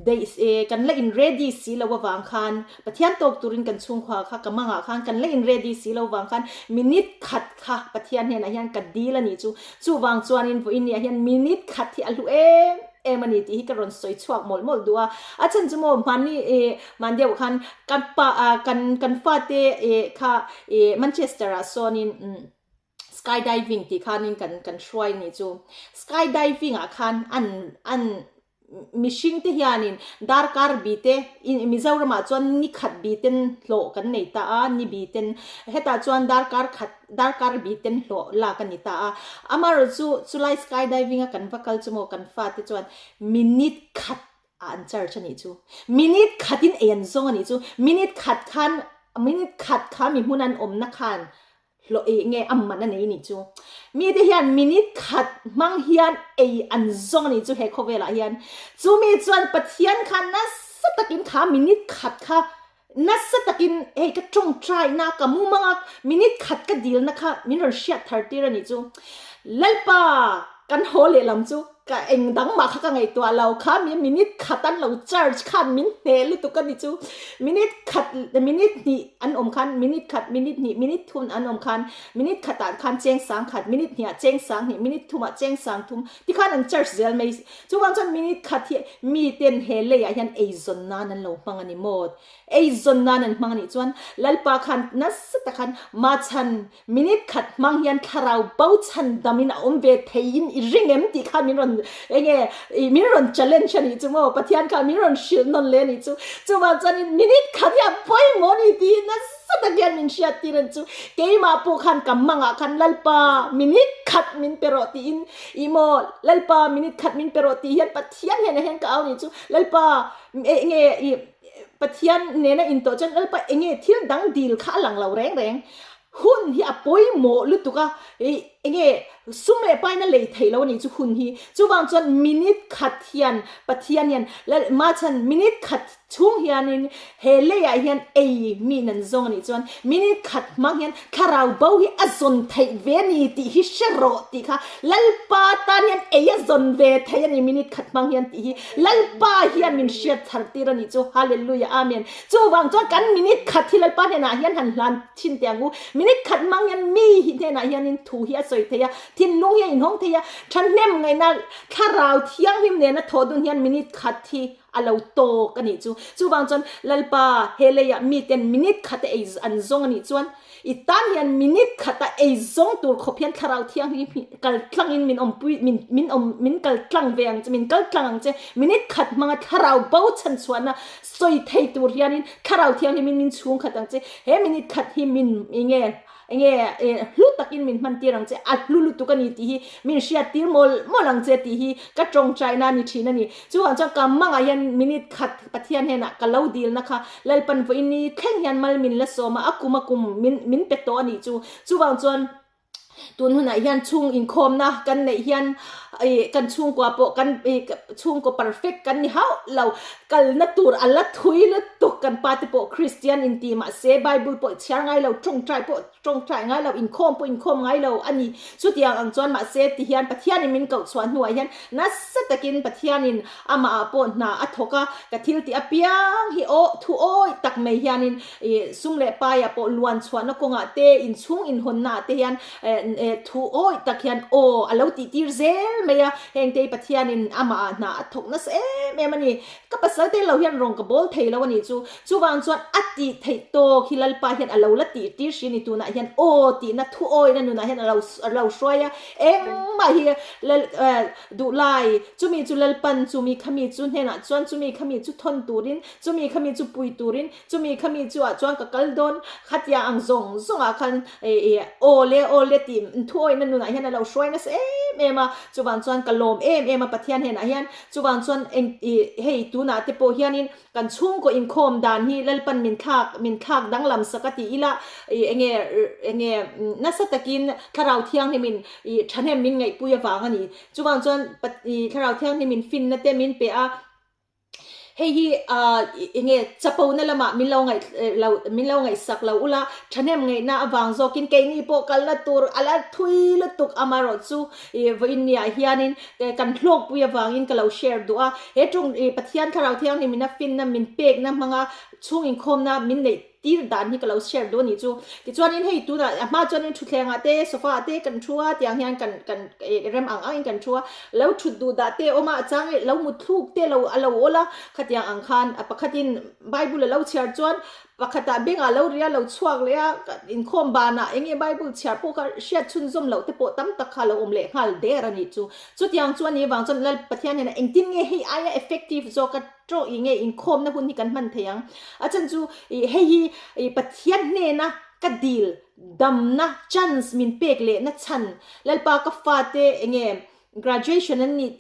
deih eh kan la in ready si lo avang khan Pathian tawk turin kan chhungkua kha ka mangah khan kan la in ready si lo avang khan minute khat kha Pathian hnenah hian ka dil a nih chu chuvang chuanin vawiin ni ah hian minute khat hi a hlu em. em a ni tih hi ka rawn sawi chhuak mawlh mawlh duh a. A chhan chu maw hmanni ih hman deuh khan kan pa ah kan kan fate ih kha ih Manchester ah sawnin umm sky diving tih khanin kan kan hruai a nih chu. Sky diving ah khan an an Mihring te hianin darkar bi te, Mizoramah chuan ni khat bi ten hlawh kan nei ta a, ni bi ten, hetah chuan darkar khat, darkar bi ten hlawh lak a ni ta a. Amaherawh chu chulai sky diving a kan va kal chu maw kan fate chuan minute khat ah an charge a nih chu. Minute khatin ei an zawng a nih chu. Minute khat khan, minute khat kha mi hmun an awmna khan Hlawh ei nge a man a nei nih chu. Mite hian minute khat hmang hian ei an zawng a nih chu he khawvelah hian. Chumi chuan Pathian kha nasa takin kha minute khat kha nasa takin hei ka tawngtaina ka mumanga minute khat ka dilna kha min rawn hriat thar tir a nih chu. Lalpa kan haw lehlam chu Ka eng dang mah kha ka ngaihtuah lo kha mi minute khat an lo charge khan min hneh lutuk a ni chu. Minute khat minute hnih an awm khan minute khat minute hnih minute thum an awm khan minute khatah khan cheng sang khat minute hnih ah cheng sang hnih minute thum ah cheng sang thum tikhan an charge zel mai. Chuvang chuan minute khat hi mi ten he lei ah hian eizawn nan an lo hmang a ni maw? Eizawn nan an hmang a nih chuan Lalpa khan nasa tak khan machhan Minute khat hmang hian thlarau bo chhan dam in a awm ve thei in i ring em tih khan min rawn enge i min rawn challenge a nih chu maw Pathian khan min rawn hrilh nawn le a nih chu chuvang chuan in minute khat hi a pawimawh a ni tih hi nasa tak hian min hriat tir a ni chu keimah pawh khan ka mangah khan Lalpa minute khat min pe rawh tiin i maw Lalpa minute khat min pe rawh tih hian Pathian hian a hian ka au a nih chu Lalpa enge i Pathian nena intawh chuan Lalpa enge thil dang dil kha a lang lo reng reng. Hun hi a pawimawh lutuk a, enge sum leh paina lei theih lo a nih chu hun hi. Chuvang chuan minute khat hian Pathian hian Machhan minute khat chhung hianin he leiah hian ei mi nan zawng a nih chuan minute khat hmang hian thlarau bo hi a zawn theih ve a ni tih hi hre rawh tih kha Lalpa tan hian ei a zawn ve thei a ni minute khat hmang hian tih hi Lalpa hian min hriat char tir a nih chu. Hallelujah Amen. Chuvang chuan kan minute khat hi Lalpa hnenah hian han hlan thin teh ang u. Minute khat hmang hian mi hi hnenah hianin thu hi a sawi thei a, thinlung hi a inhawng thei a, thahnem ngaihna thlarau thianghlim nena thawh dun hian minute khat hi a lo tawk a nih chu. Chuvang chuan Lalpa he leiah miten minute khata ei an zawng a nih chuan I tan hian minute khata ei zawng tur khawp hian thlarau thianghlim hi kal tlangin min awmpui min min awm min kal tlang ve ang che min kal tlang ang che minute khat hmanga thlarau bo chhan chhuahna sawi thei tur hianin thlarau thianghlimin min chhung khat ang che he minute khat hi min enge enge hlu takin min hman tir ang che a hlu lutuk a ni tih hi min hriat tir mawlh mawlh ang che tih hi ka tawngtaina a ni thin a ni chuvang chuan ka mangah hian minute khat Pathian hnenah ka lo dilna kha Lalpan vawiin ni thleng hian mal min la sawm a, a kum a kum min min pe tawh a nih chu. Chuvang chuan tun hunah hian chhung inkhawmna kan neih hian ih kan chhungkua pawh kan ih chhungkaw perfect kan ni hauh lo, kalna tur a la thui lutuk kan pa te pawh Kristian inti mahse Bible pawh chhiar ngai lo, tawngtai pawh tawngtai ngai lo, inkhawm pawh inkhawm ngai lo a ni. Chutiang ang chuan mahse tihian Pathianin min koh chhuah hnuah hian nasa takin Pathianin Amah ah pawh hna a thawk a, ka thil tih apiang hi aw thu awi tak mai hianin ih sum leh paiah pawh luan chhuahna kawngah te, inchhung inhawnna ah te hian eh thu awi tak hian aw a lo tih tir zel mai a, heng te hi Pathianin amah ah hna a thawk nasa em em a ni. Ka pasal te lo hian rawng ka bawl thei lo a nih chu, chuvang chuan a tih theih tawk hi Lalpa hian a lo la tih tir hri a ni, tunah hian aw tihna thu awina nunah hian a lo a lo hruai a, engmah hi Lal eh Duhlai, chumi chu Lalpan, chumi khami chu hnenah chuan, chumi khami chu thawn turin, chumi khami chu pui turin, chumi khami chu ah chuan ka kal dawn, khatia ang zawng zawngah khan aw le aw le tih thuawihna nunah hian a lo hruai nasa em em a, chuvang chuan ka lawm em em a Pathian hnenah hian, chuvang chuan eng hei tunah te pawh hianin kan chhungkaw inkhawm dan hi Lalpan min thlak min thlak danglam sak a ti ila ih enge enge nasa takin Thlarau Thianghlimin ih thahnem min ngaihpui avang a ni. Chuvang chuan ih Thlarau Thianghlimin finna te min pe a, hei hi ah enge chapona lamah min lo ngaih lo min lo ngaihsak lo ula thahnem ngaihna avang zawkin keini pawh kalna tur a la thui lutuk amaherawhchu ih vawiin niah hianin Kan hlawkpui avangin ka lo share duh a, he ṭawng i Pathian Thlarau Thianghlim in a finna min pekna hmanga chhung inkhawmna min neih tir dan hi ka lo share duh a nih chu. Tichuanin hei tunah a hma chuanin thutthlengah te sofa ah te kan thu a tiang hian kan kan rem ang angin kan thu a, lo thut duh dah te a awm a, a chang lo mutthluk te lo a lo awl a, khatiang ang khan a pakhatin Bible a lo chhiar chuan Pakhatah bengah lo ria lo chhuak leh a, inkhawm banah eng nge Bible chhiar pawh kha hriat chhunzawm loh te pawh tam tak kha a lo awm leh nghal der a nih chu. Chutiang chu a nih avang chuan Lal Pathian hian engtin nge hei aia effective zawka tawh ih nge inkhawmna hun hi kan hman thei ang? A chhan chu ih hei hi ih Pathian hnena ka dil damna chance min pek lehna chhan Lalpa ka fate eng nge Graduation an nih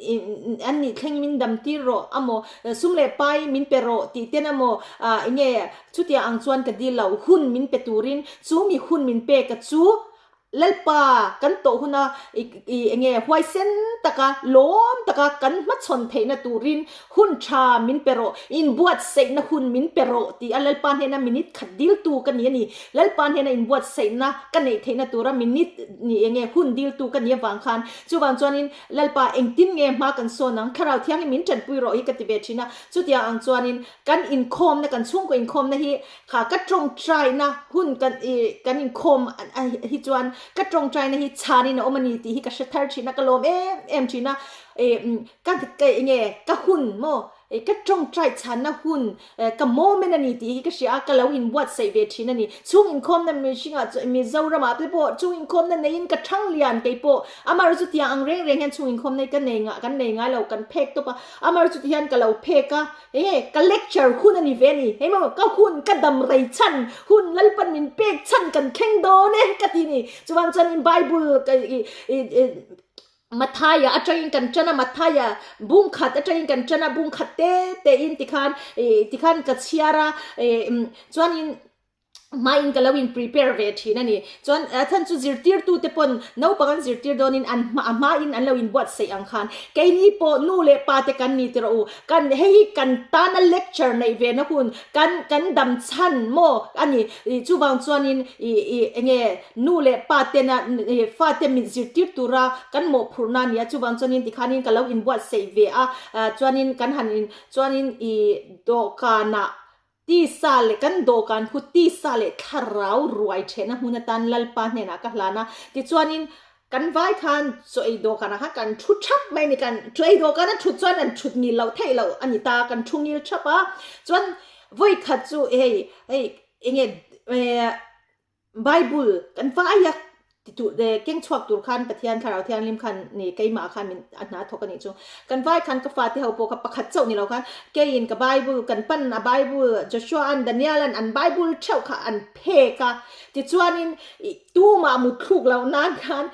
an nih thleng min dam tir rawh amaw sum leh pai min pe rawh tih ten amaw ah enge chutia ang chuan ka dil lo hun min pe turin chu mi hun min pek a chu Lalpa kan tawh huna i enge huaisen taka lawm taka kan hmachhawn theihna turin hun tha min pe rawh inbuatsaihna hun min pe rawh tih a Lalpa hnena minute khat diltu ka ni a ni. Lalpa hnena inbuatsaihna ka neih theihna tura minute ni enge hun diltu ka ni avang khan Chuvang chuanin, Lalpa, engtin nge hma kan sawn ang? Thlarau Thianghlim min tanpui rawh hi ka ti ve thin a. Chutiang ang chuanin, kan inkhawmna, kan chhungkaw inkhawmna hi kha ka tawngtaina hun kan i kan inkhawm hi chuan ka tawngtaina hi chhanin a awm a ni tih hi ka hre thar thin a, ka lawm em em thin a. I ka enge ka hun maw? Ka tawngtai chhanna hun Ka moment a ni tih hi ka hria a, ka lo inbuatsaih ve thin a ni. Chhung inkhawmna mihringah chuan Mizoramah te pawh chhung inkhawmna neiin ka thang lian kei pawh. Amar chu tiang ang reng reng hian chhung inkhawmna hi ka nei ngah kan nei ngai lo, kan phek tawp a. Amar chu tihian ka lo phek a, enge ka lecture hun a ni ve a ni. Hei maw ka hun ka dam rei chhan hun Lalpan min pek chhan kan thleng dawn e ka ti ni. Chuan chuanin Bible ka i i Mathaia atangin kan tan a, Mathaia bung khat atangin kan tan a, bung khat te te in tikhan ih tikhan ka chhiar a ih chuanin hmain ka lo in prepare ve thin a ni. Chuan a chhan chu zirtirtu te pawn naupang an zirtir dawnin an hma a hmain an lo inbuatsaih ang khan keini pawh nu leh pa te kan ni tiraw u, kan hei hi kan tana lecture neih ve na hun kan kan dam chhan maw a ni. Ih chuvang chuanin ih ih enge Nu leh pa tena fate min zirtir tura kan mawhphurhna a ni a, chuvang chuanin tikhanin ka lo inbuatsaih ve a, chuanin kan han in chuanin i dawhkanah tisa leh kan dawhkan khu tisa leh thlarau ruai thehna hmun atan Lalpa hnenah ka hlan a, tichuanin kan vai khan chaw ei dawhkanah khan kan thu thap mai a ni, kan chaw ei dawhkana thut chuan an thut ngil loh theih loh a ni ta, kan thu ngil thap a, chuan vawikhat chu hei hei enge Bible kan vai a ti tur eh keng chhuak tur khan Pathian Thlarau Thianghlim khan ni keimah khan min a hna thawk a nih chu. Kan vai khan ka fate ho pawh kha pakhat chauh ni lo khan keiin ka Bible kan pan a Bible Joshua an Daniel an an Bible theuh kha an phek a tichuanin ih tumah mutthluk loh nan khan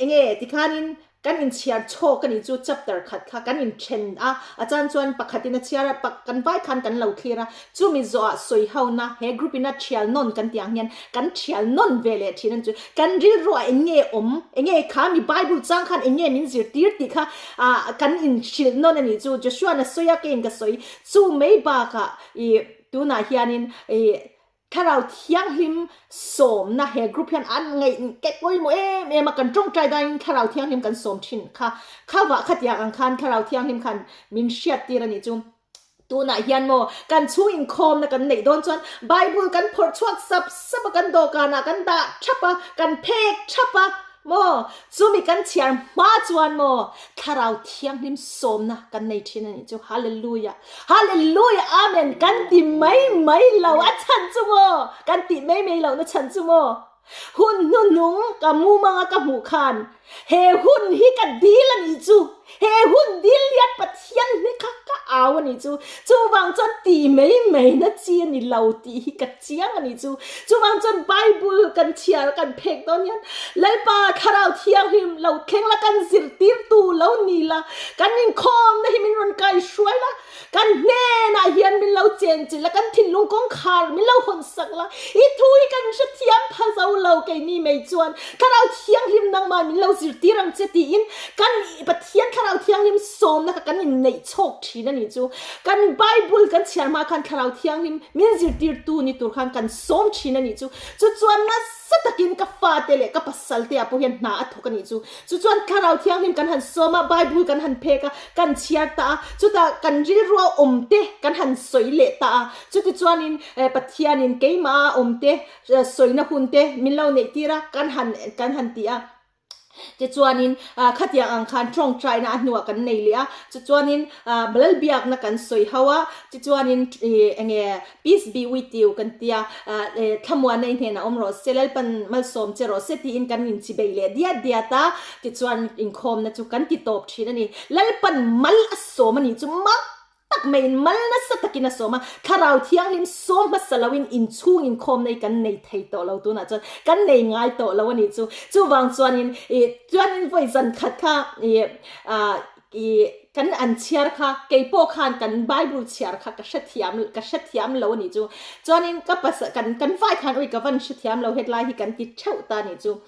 Enge tikhanin kan inchhiar chhawk a nih chu chapter khat kha kan inthen a, a chan chuan pakhatin a chhiar a, pak kan vai khan kan lo thlir a, chumi zawhah sawi hona he group ina thial nawn kan tih ang hian kan thial nawn ve leh thin a ni chu. Kan rilruah eng nge awm, eng nge kha mi Bible chang khan eng nge min zirtir tih kha ah kan inhrilh nawn a nih chu. Joshua'n a sawi a, keiin ka sawi. Chu mai bakah ih tunah hianin ih Thlarau Thianghlim sawmna he group hian an ngaih keh pawimawh em em a, kan tawngtai daiin Thlarau Thianghlim kan sawm thin kha, kha vah khatiang ang khan Thlarau Thianghlim khan min hriat tir a nih chu. Tunah hian maw kan chhung inkhawmna kan neih dawn chuan Bible kan phawrh chhuak sap sap a, kan dawhkanah kan dah thap a, kan phek thap a, Maw? Chumi kan chhiar hma chuan maw Thlarau Thianghlim sawmna kan nei thin a nih chu. Hallelujah! Hallelujah! Amen! Kan ti mai mai lo a chhan chu maw? Kan tih mai mai lohna chhan chu maw? Hun hnuhnung ka mumanga ka hmuh khan he hun hi ka dil a nih chu. He hun dil hian Pathian hi kha ka au a nih chu. Chuvang chuan tih mai mai na chi a ni lo tih hi ka chiang a nih chu. Chuvang chuan Bible kan chhiar kan phek dawn hian Lalpa Thlarau Thianghlim lo thleng la kan zirtirtu lo ni la, kan inkhawmna hi min rawn kai hruai la, Kan hnenah hian min lo chenchilh la, kan thinlung kawngkhar min lo hawn sak la, i thu hi kan hrethiam pha zo lo keini mai chuan Thlarau Thianghlim nangmah min lo zirtir ang che tiin kan Pathian Thlarau Thianghlim sawmna kha kan inneih chhawk thin a nih chu. Kan Bible kan chhiar hma khan Thlarau Thianghlim min zirtirtu ni tur khan kan sawm thin a nih chu. Chu chuan nasa takin ka fate leh ka pasal te ah pawh hian hna a thawk a nih chu. Chu chuan Thlarau Thianghlim kan han sawm a, Bible kan han phek a, kan chhiar ta a, chutah kan rilrua awm te kan han sawi leh ta a. Chutichuanin Pathianin keimah a awm te sawina hun te min lo neih tir a, kan han kan han ti a. Tichuanin khatiang ang khan tawngtaina a hnuah kan nei leh a, tichuanin Lalbiakna kan sawi ho a, tichuanin enge Peace be with you kan ti a, thlamuanna i hnenah awm rawh se, Lalpan malsawm che rawh se tiin kan inchibei leh diat diat a, tichuan inkhawmna chu kan ti tawp thin a ni. Lalpan mal a sawm a nih chu mak tak maiin mal nasa takin a sawm a, Thlarau Thianghlim sawm hmasa loin inchhung inkhawmna hi kan nei thei tawh lo tunah chuan kan nei ngai tawh lo a nih chu. Chuvang chuanin ih chuanin vawi zan khat kha ih ah ih kan an chhiar kha kei pawh khan kan Bible chhiar kha ka hrethiam ka hrethiam lo a nih chu. Chuanin ka pasal kan kan vai khan ui ka van hrethiam lo hetlai hi kan ti theuh ta a nih chu.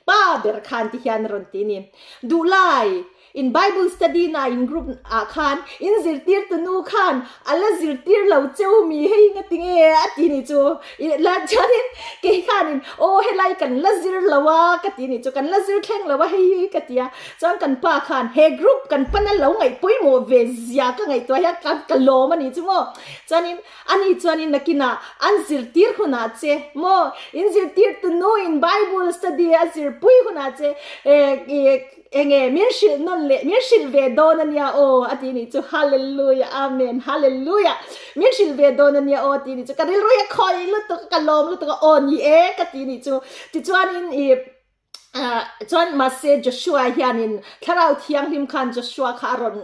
Pa ber khan ti hian a rawn ti a ni. Duhlai! In Bible study na in group ah khan in zirtir tu nu khan a la zirtir lo cheu mi hei nga ti nge a ti ni chu la chuanin kei khanin aw helai kan la zir lo a ka ti ni chu kan la zir thleng lo a hei hi ka ti a chuan kan pa khan he group kan pana lo ngaih pawimawh ve zia ka ngaihtuah hian ka ka lawm a ni chu maw chuanin ani chuanin nakinah an zirtir hunah che maw in zirtir tu nu in Bible study a zirpui hunah che eh Enge min hrilh nawn leh min hrilh ve dawn a nia aw a ti nih chu Hallelujah Amen Hallelujah min hrilh ve dawn a nia aw a ti nih chu ka rilru hi a khawih lutuk a ka lawm lutuk a aw ni e ka ti nih chu tichuanin ih ah chuan mahse Joshua hianin Thlarau Thianghlim khan Joshua kha a rawn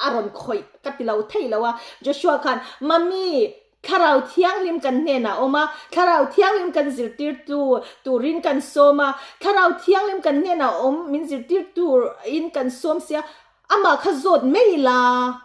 a rawn khawih ka ti lo thei lo a Joshua khan Mummy Thlarau Thianghlim kan hnenah a awm a, Thlarau Thianghlim kan zirtirtu turin kan sawm a, Thlarau Thianghlim kan hnenah a awm min zirtir turin kan sawm sia, amah kha zawt mai ila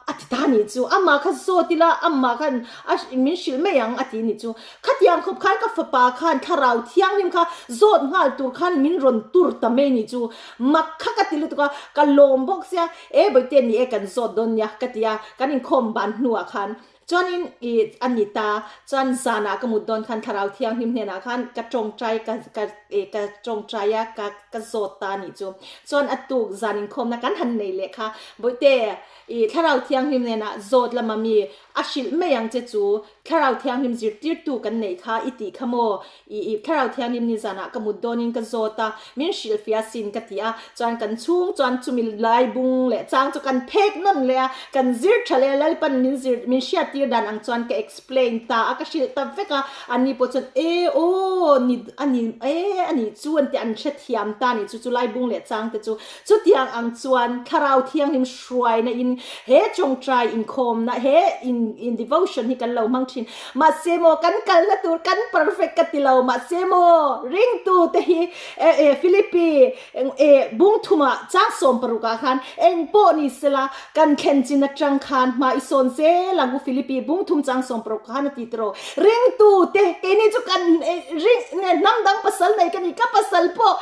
a ti ta nih chu, amah kha zawt ila amah khan a min hrilh mai ang a ti nih chu. Khatiang khawp khan ka fapa khan Thlarau Thianghlim kha zawt nghal tur khan min rawn tur ta mai nih chu, mak kha ka ti lutuk a, ka lawm bawk sia, e bawihte ni e kan zawt dawn nia ka ti a, kan inkhawm ban hnuah khan Chuanin i a ni ta, chuan zanah ka mut dawn khan Thlarau Thianghlim hnenah khan ka tawngtai ka ka i ka tawngtai a, ka ka zawt ta a nih chu. Chuan a tuk zan inkhawmna kan han nei leh kha, Bawihte, i Thlarau Thianghlim hnenah zawt lama mi a hrilh mai ang che chu, Thlarau Thianghlim zirtirtu kan neih kha i tih kha maw? I i Thlarau Thianghlim ni zanah ka mut dawnin ka zawt a, min hrilhfia sin ka ti a, chuan kan chhung chuan chumi lai bung leh chang chu kan phek nawn leh a, kan zir tha leh a, Lalpan min zir min hriattir dan ang chuan ka explain ta a, ka hrilh ta vek a, anni pawh chuan e aw ni a ni e a nih chu an ti an hrethiam ta a nih chu, chu lai bung leh chang te chu chutiang ang chuan Thlarau Thianghlim hruaina in he tawngtai inkhawmna he in in devotion hi kan lo hmang thin. Mahse maw kan kalna tur kan perfect ka ti lo mahse maw ringtu te hi e e Philippi e bung thuma chang sawm paruk ah khan eng pawh ni sela kan thlen chin atang khan hma i sawn zel ang u Philippi bung thum chang sawm paruk khan a ti tiraw ringtu te keini chu kan ring nge hnam dang pasal nei ka ni ka pasal pawh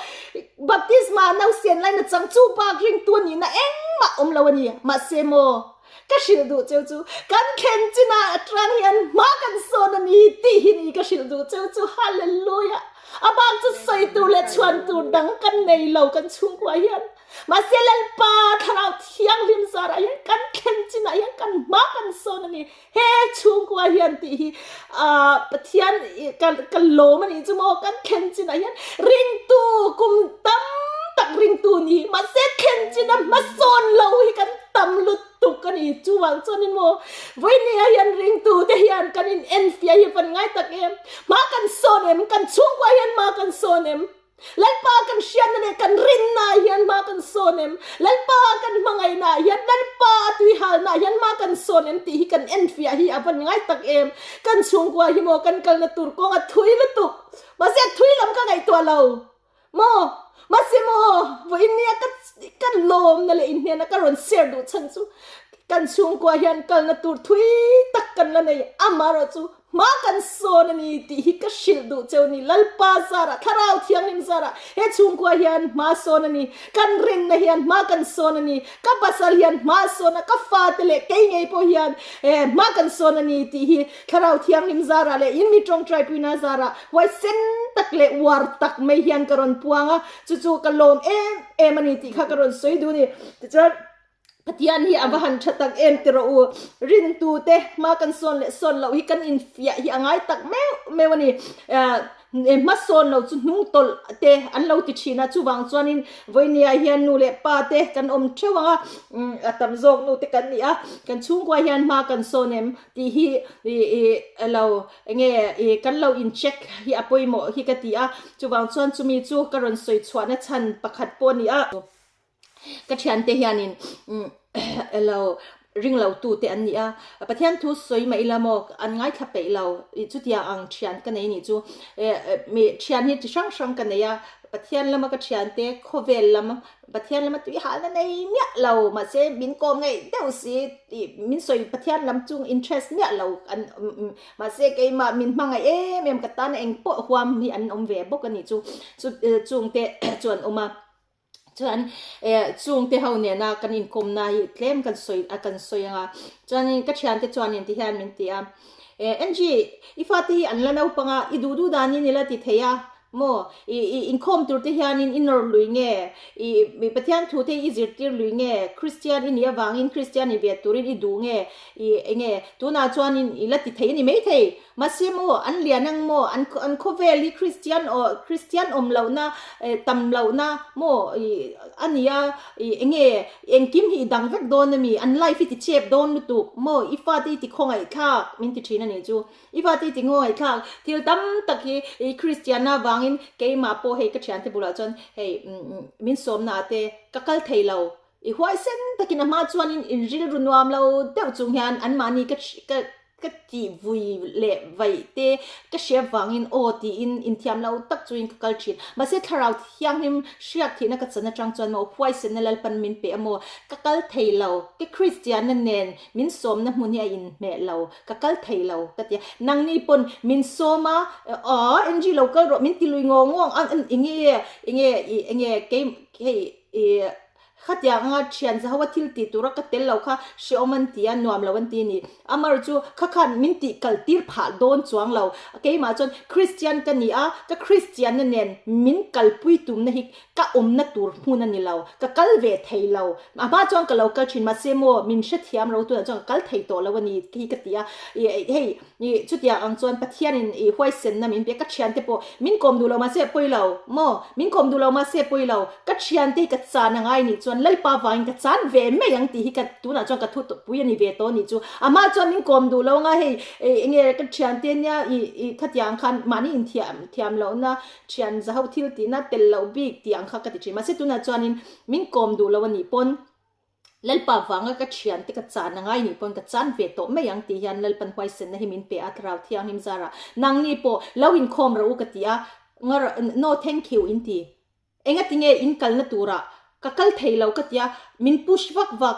baptisma nausen laina chang chu bak ringtu a nihna engmah awm lo a ni mahse maw Ka hrilh duh cheu chu kan thlen chinah atang hian hma kan sawn a ni tih hi ni ka hrilh duh cheu chu Hallelujah! A bak chu sawi tur leh chhuan tur dang kan nei lo kan chhungkua hian. Mahse Lalpa Thlarau Thianghlim zarah hian kan thlen chinah hian kan hma kan sawn a ni. He chhungkua hian tih hi ah Pathian ka ka lawm a nih chu maw kan thlen chinah hian ringtu kum tam tak ringtu ni mahse thlen china hmasawn lo hi kan tam lutuk a ni chuvang chuanin maw vawinia hian ringtu te hian kan in enfiah hi van ngai tak em hma kan sawn em kan chhungkua hian hma kan sawn em Lalpa kan hriatna leh kan rinna ah hian hma kan sawn em Lalpa kan hmangaihna ah hian Lalpa a tuihalna ah hian hma kan sawn em tih hi kan enfiah hi a van ngai tak em kan chhungkua hi maw kan kalna tur kawng a thui lutuk mahse a thui lam ka ngaihtuah lo Maw? Mahse maw, vawiin nia ka ka lawmna leh inhnena ka rawn share duh chhan chu. Kan chhungkua hian kalna tur thui tak kan la nei, amaherawhchu hma kan sawn a ni tih hi ka hrilh duh cheu ni. Lalpa zarah, Thlarau Thianghlim zarah he chhungkua hian hma sawn a ni, kan rinna hian hma kan sawn a ni, ka pasal hian hma a sawn a, ka fate leh kei ngei pawh hian hma kan sawn a ni tih hi Thlarau Thianghlim zarah leh in mi tawngtaipuina zarah huaisen tak leh uar tak mai hian ka rawn puang a, chu chu ka lawm em em a ni tih kha ka rawn sawi duh a ni. Tichuan. Pathian hi a va han tha tak em ti rawh u. Rintu te hma kan sawn leh sawn loh hi kan infiah hi a ngai tak meuh meuh a ni. Hma sawn lo chu hnung tawlh te an lo ti thin a, chuvang chuanin vawinia hian nu leh pa te kan awm theuh ang a, a tam zawk nu te kan ni a, kan chhungkua hian hma kan sawn em tih hi lo enge kan lo in check hi a pawimawh hi ka ti a, chuvang chuan chumi chu ka rawn sawi chhuahna chhan pakhat pawh a ni a. Ka thiante hianin elo ring lo tu te an ni a, Pathian thu sawi mah ila maw an ngaithla peih lo, chutia ang thian ka nei nih chu mi thian hi chi hrang hrang ka nei a, Pathian lama ka thiante khawvel lam Pathian lama tui halna nei miah lo mahse min kawm ngeih deuh si tih min sawi Pathian lam chung interest miah lo an mahse keimah min hmangaih em em ka tan engpawh huam hi an awm ve bawk a nih chu chungte chu an awm a. Chuan eh chungte ho nena kan inkawmna hi tlem kan sawi a kan sawi anga chuanin ka thiante chuanin ti hian min ti a eh Angie i fate hi an la naupang a i duh duh danin i la ti thei a maw i i inkhawm tur te hianin i nawr lui nge i mi Pathian thu te i zirtir lui nge Kristian i nih avangin Kristian i ve turin i duh nge i enge tunah chuanin i la ti thei a ni maithei Mahse maw, an lian ang maw, an an khawvel hi Kristian aw Kristian awm lohna eh tam lohna maw ih a nia ih enge engkim hi i dang vek dawn a mi, an life hi ti chep dawn lutuk maw, i fate hi ti khawngaihthlak min ti thin a nih chu, i fate hi ti khawngaihthlak thil tam tak hi ih Kristianna vangin keimah pawh hei ka thiante bulah chuan hei min sawmna ah te ka kal thei lo. I huaisen takin a hma chuanin in rilru nuam lo deuh chung hian anmahni ka ka ka tih vui leh vaih te ka hria vangin aw tiin inthiam lo tak chuin ka kal thin. Mahse thlarau thianghlim hriak thihna ka chan atang chuan maw huaisenna Lalpan min pe a maw ka kal thei lo, ka Kristianna nen min sawmna hmun hi a inhmeh lo, ka kal thei lo ka ti a. Nangni pawn min sawm a, aw NG lo kal rawh min ti lui ngawng ngawng a, enge enge enge kei hei I khatiang anga thian za ho a thil tih tura ka tel lo kha hreawm an ti a, nuam lo an ti a ni. Amar chu kha khan min tih kal tir phah dawn chuang lo. Keimah chuan Kristian ka ni a, ka Kristianna nen min kalpui tumna hi ka awmna tur hmun a ni lo. Ka kal ve thei lo. A hma chuan ka lo kal thin mahse maw min hrethiam ro tunah chuan ka kal thei tawh lo a ni hi ka ti a. Hei I chutiang ang chuan Pathianin i huaisenna min pe a, ka thiante pawh min kawm duh lo mahse a pawi lo maw? Min kawm duh lo mahse a pawi lo, ka thiante hi ka chan a ngai nih chuan Lalpa vangin ka chan ve mai ang tih hi ka tunah chuan ka thu pui a ni ve tawh nih chu. Amah chuan min kawm duh lo anga hei enge ka thiante nia i i khatiang ang khan mahni inthiam thiam lohna thian zaho thil tihna tel loh bik tih ang kha ka ti thin mahse tunah chuanin min kawm duh lo a nih pawn Lalpa vanga ka thiante ka chan a ngai nih pawn ka chan ve tawh mai ang tih hian Lalpan huaisenna hi min pe a, Thlarau Thianghlim zarah nangni pawh lo inkhawm rawh u ka ti a, ngar no thank you in ti. Enga tinge in kalna turah ka kal thei lo ka ti a, min push vak vak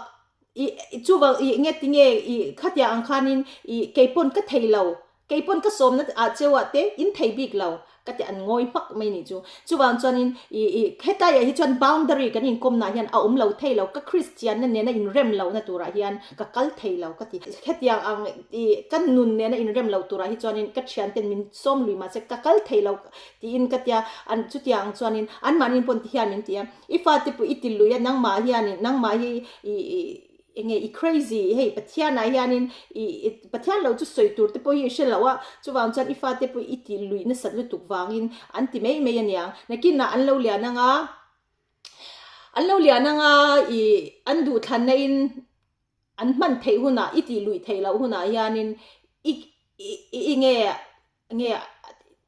i chuvang i enga tinge i khatiang ang khanin i keipawn ka thei lo Kei pawn ka sawmna ah cheu ah te in thei bik lo ka ti an ngawi hmak mai nih chu. Chuvang chuanin i i hetlai ah hi chuan boundary kan inkawmna ah hian a awm lo thei lo, ka Christianna nena inrem lohna turah hian ka kal thei lo ka ti. Hetiang ang i ka nun nena inrem lo turah hi chuanin ka thianten min sawm lui mahse ka kal thei lo tiin ka tia, an chutiang ang chuanin anmahni pawn ti hian min ti a, i fate pawh i ti lui a nangmah hianin nangmah hi i i Enge i crazy hei Pathian ah hianin i Pathian lo chu sawi tur te pawh hi i hre loh a, chuvang chuan i fate pawh i tih luih nasat lutuk vangin an ti mai mai aniang. Nakinah an lo lian anga an lo lian anga i an duhthlanna in an hman theih hunah i tih luih theih loh hunah hianin i i nge Nge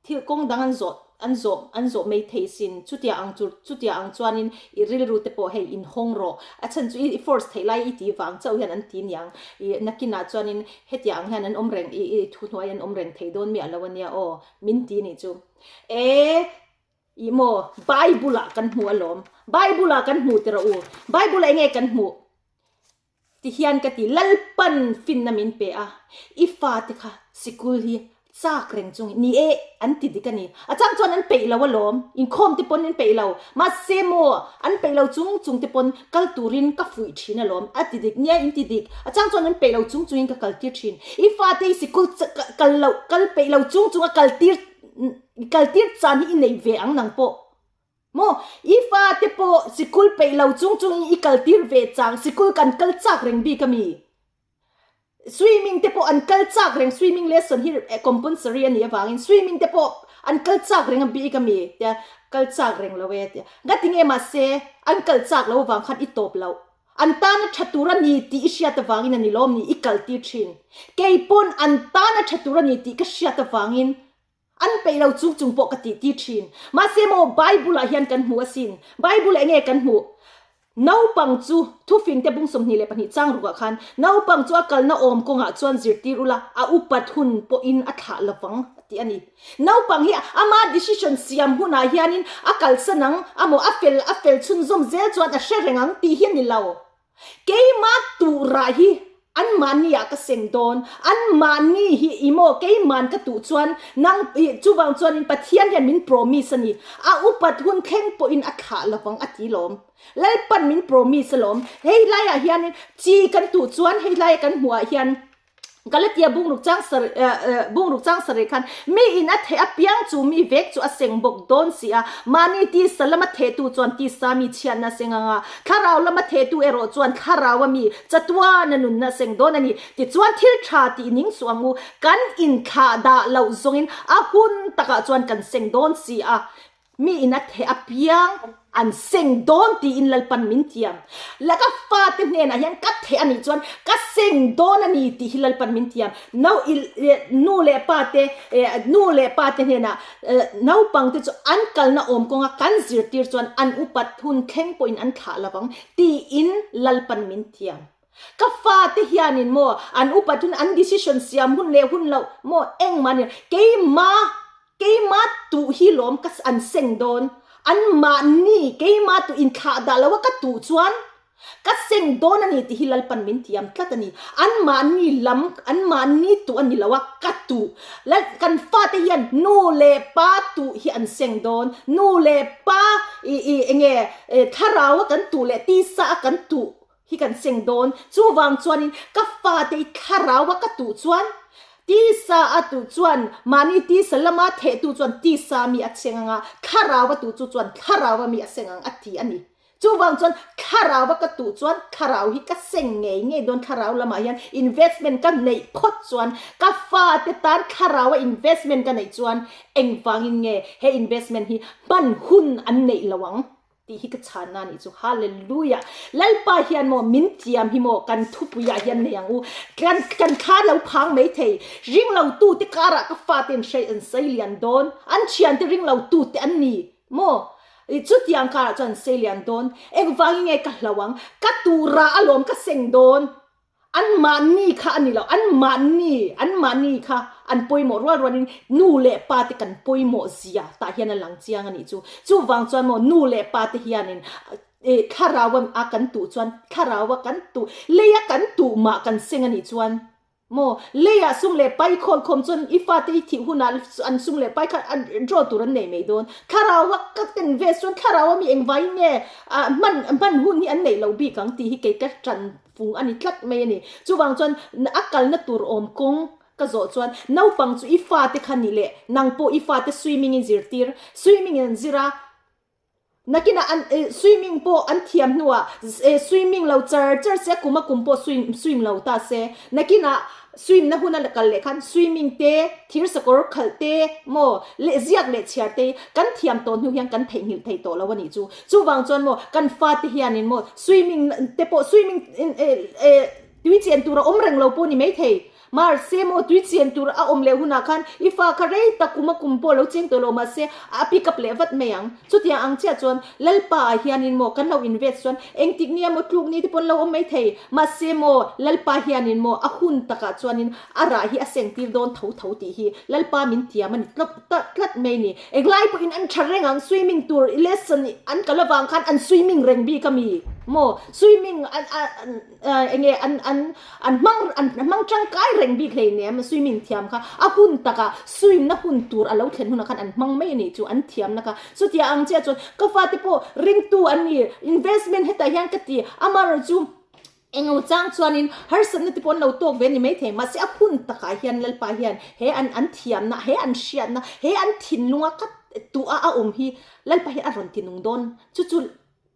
thil kawng dang an zawh an zawh an zawh mai thei sin chutia ang chu chutia ang chuanin i rilru te pawh hei inhawng rawh a chhan chu i force theih lai i tih vang chauh hian an ti niang i nakinah chuanin hetia ang hian an awm reng i i thuhnuai an awm reng thei dawn miah lo ania aw min ti nih chu e i maw Bible ah kan hmu alawm Bible ah kan hmu tiraw u Bible ah enge kan hmuh. Ti hian ka ti, Lalpan finna min pe a, i fate kha sikul hi chak reng chung ni e, an ti dik a ni. A chang chuan an peih lo alawm, inkhawm te pawn an peih lo, mahse maw an peih lo chung chung te pawn kal turin ka fuih thin alawm, a ti dik nia in ti dik, a chang chuan an peih lo chung chungin ka kal tir thin. I fate hi sikul kal loh, kal peih lo chung chunga kal tir kal tir chan hi i nei ve ang nang pawh. Maw, i fate pawh sikul peih lo chung chungin i kal tir ve chang, sikul kan kal chak reng bik a mi? Swimming te pawh an kal chak reng, swimming lesson hi compulsory a nih avangin swimming te pawh an kal chak reng a bik a mi? Tia kal chak reng lo e tia. Ngatinge mahse an kal chak lo avang khan i tawp loh. An tana tha tur a ni tih i hriat avangin a ni lawm ni i kal tir thin. Kei pawn an tana tha tur a ni tih ka hriat avangin An peih lo chung chung pawh ka tih ti thin. Mahse maw Bible ah hian kan hmu asin. Bible ah enge kan hmuh? Naupang chu, thufing te bung 22 chang rukah khan, naupang chu a kalna awm kawngah chuan zirtir ula, a upat hun pawhin a thlah lovang tih a ni. Naupang hi ama decision siam hunah hianin a kalsan ang amaw a fel a fel chhunzawm zel chuan a hre reng ang tih hi a ni lo. Keimah tuhrah hi anmahni ah ka seng dawn, anmahni hi i maw keiman ka tuh chuan nang chuvang chuanin Pathian hian min promise a ni, a upat hun thleng pawhin a thlah lovang a ti lawm. Lalpan min promise alawm. Hei laiah hianin chi kan tuh chuan hei laia kan hmuh ah hian Galatia bungruk chang sarih bungruk chang sarih khan mi in a theh apiang chu mi vek chu a seng bawk dawn si a, mahni tisa lama thehtu chuan tisa mi chhiatna a seng ang a, thlarau lama thehtu erawh chuan thlarau a mi chatuana nunna a seng dawn a ni. Tichuan thil tha tih ning suh ang u, kan inthlah dah loh zawngin a hun takah chuan kan seng dawn si a. Mi in a theh apiang an seng dawn tiin Lalpan min tiam. La ka fate hnenah hian ka theh a nih chuan ka seng dawn a ni tih hi Lalpan min tiam. No i nu leh pa te nu leh pa te hnenah naupang te chu an kalna awm kawnga kan zirtir chuan an upat hun thleng pawhin an thlah lovang tiin Lalpan min tiam. Ka fate hianin maw an upat hun an decision siam hun leh hun loh maw engmah ni keimah Keimah tuh hi lawm ka an seng dawn, an mahni keimah tuh inthlah dah lo a ka tuh chuan ka seng dawn a ni tih hi Lalpan min tiam tlat a ni. An mahni lam, an mahni tuh a ni lo a, ka tuh. Lal, kan fate hian nu leh pa tuh hi an seng dawn, nu leh pa i i enge thlarau a kan tuh leh tisa a kan tuh hi kan seng dawn. Chuvang chuanin ka fate i thlarau a ka tuh chuan tisa a tuh chuan mahni tisa lama thehtu chuan tisa mi a seng ang a, thlarau a tuh chu chuan thlarau a mi a seng ang a ti a ni. Chuvang chuan thlarau a ka tuh chuan thlarau hi ka seng ngei ngei dawn thlarau lamah hian investment ka neih phawt chuan ka fate tan thlarau a investment ka neih chuan engvangin nge he investment hi hman hun an neih lo ang? Tih hi ka chhanna anih chu. Hallelujah! Lalpa hian maw min tiam hi maw kan thupuiah hian nei ang u. Kan kan thla lo phang mai thei. Ring lo tute karah ka fate in hre an sei lian dawn. An thiante ring lo tute an ni maw? Chutiang karah chuan an sei lian dawn. Engvangin nge ka hlo ang? Ka turah alawm ka seng dawn. An mahni kha a ni lo, an mahni, an mahni kha an pawimawh rual rualin nu leh pa te kan pawimawh zia tah hian a lang chiang a nih chu. Chuvang chuan maw nu leh pa te hianin thlarau a kan tuh chuan thlarau a kan tuh, lei a kan tuh mah kan seng a nih chuan maw leiah sum leh pai khawlkhawm chuan i fate i thih hunah an sum leh pai kha draw tur an nei mai dawn. Thlarau a ka ken ve chuan thlarau a mi engvaiin nge hman hman hun hi an neih loh bik ang tih hi kei ka tan Fung a ni tlat mai a ni. Chuvang chuan a kalna tur awm kawng ka zawh chuan naupang chu i fate kha nih leh nang pawh i fate swimming in zirtir, swimming in an zir a, nakinah an swimming pawh an thiam hnuah swimming lo char char se a kum a kum pawh swim swim lo ta se, nakinah swim na hun a kal leh khan swimming te, thir sakawr khalh te maw leh ziak leh chhiar te kan thiam tawh hnu hian kan theihnghilh thei tawh lo a nih chu. Chuvang chuan maw kan fate hianin maw swimming te pawh swimming tui chen tur a awm reng lo pawh ni maithei. Mahse maw tui chen tur a awm leh hunah khan i fa kha rei tak kum a kum pawh lo cheng tawh lo mahse a pick up leh vat mai ang. Chutiang ang chiah chuan Lalpa ah hianin maw kan lo invest chuan engtik nia maw tluk ni te pawh an lo awm maithei. Mahse maw Lalpa hianin maw a hun takah chuanin a rah hi a seng tir dawn tho tho tih hi Lalpa min tiam a ni tlawp tlat mai ni. Englai pawhin an tha reng ang, swimming tur lesson an kal avang khan an swimming reng bik a mi? Maw swimming an enge an an an hmang an hmang tangkai reng bik hleinem swimming thiam kha a hun takah swim na hun tur a lo thlen hunah khan an hmang mai a nih chu an thiamna kha chutia ang chiah chuan ka fate pawh ringtu an ni investment hetah hian ka ti amaherawhchu Englo chang chuanin harsatna te pawh an lo tawk ve a ni maithei, mahse a hun takah hian Lalpa hian he an an thiamna, he an hriatna, he an thinlunga ka tuah a awm hi Lalpa hian a rawn ti nung dawn. Chu chu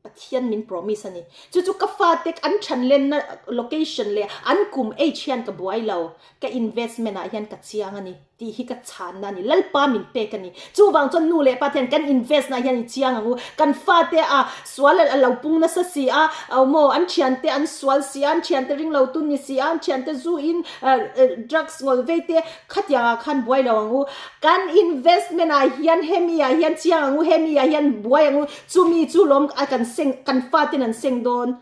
Pathian min promise a ni. Chu chu ka fate an thanlenna location leh an kum age hian ka buai lo, ka investment ah hian ka chiang a ni. Tih hi ka chhanna a ni. Lalpa min pek a ni. Chuvang chuan nu leh pa te hian kan invest na hian i chiang ang u. Kan fate a sual a lo pung nasa si a, aw maw an thiante an sual si a, an thiante ring lo tun ni si a, an thiante zu in drugs ngawl vei te khatiang ah khan buai lo ang u. Kan investment ah hian hemi ah hian chiang ang u, hemi ah hian buai ang u. Chumi chu lawm a kan seng kan faten an seng dawn.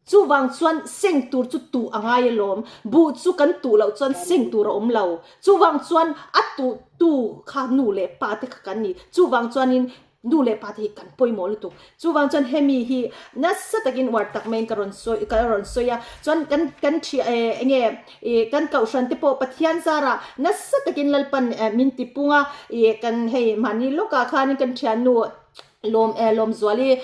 Chuvang chuan seng tur chu tuh a ngai alawm, buh chu kan tuh loh chuan seng tur a awm lo. Chuvang chuan a tuh tu kha nu leh pa te kha kan ni. Chuvang chuanin nu leh pa te hi kan pawimawh lutuk. Chuvang chuan hemi hi nasa takin uar tak maiin ka rawn sawi ka rawn sawi a. Chuan kan kan thi eh enge ih kan kohhran te pawh Pathian zarah nasa takin Lalpan min tipung a, ih kan hei mahni lawkah khanin kan thiannu Lawm eh Lawmzuali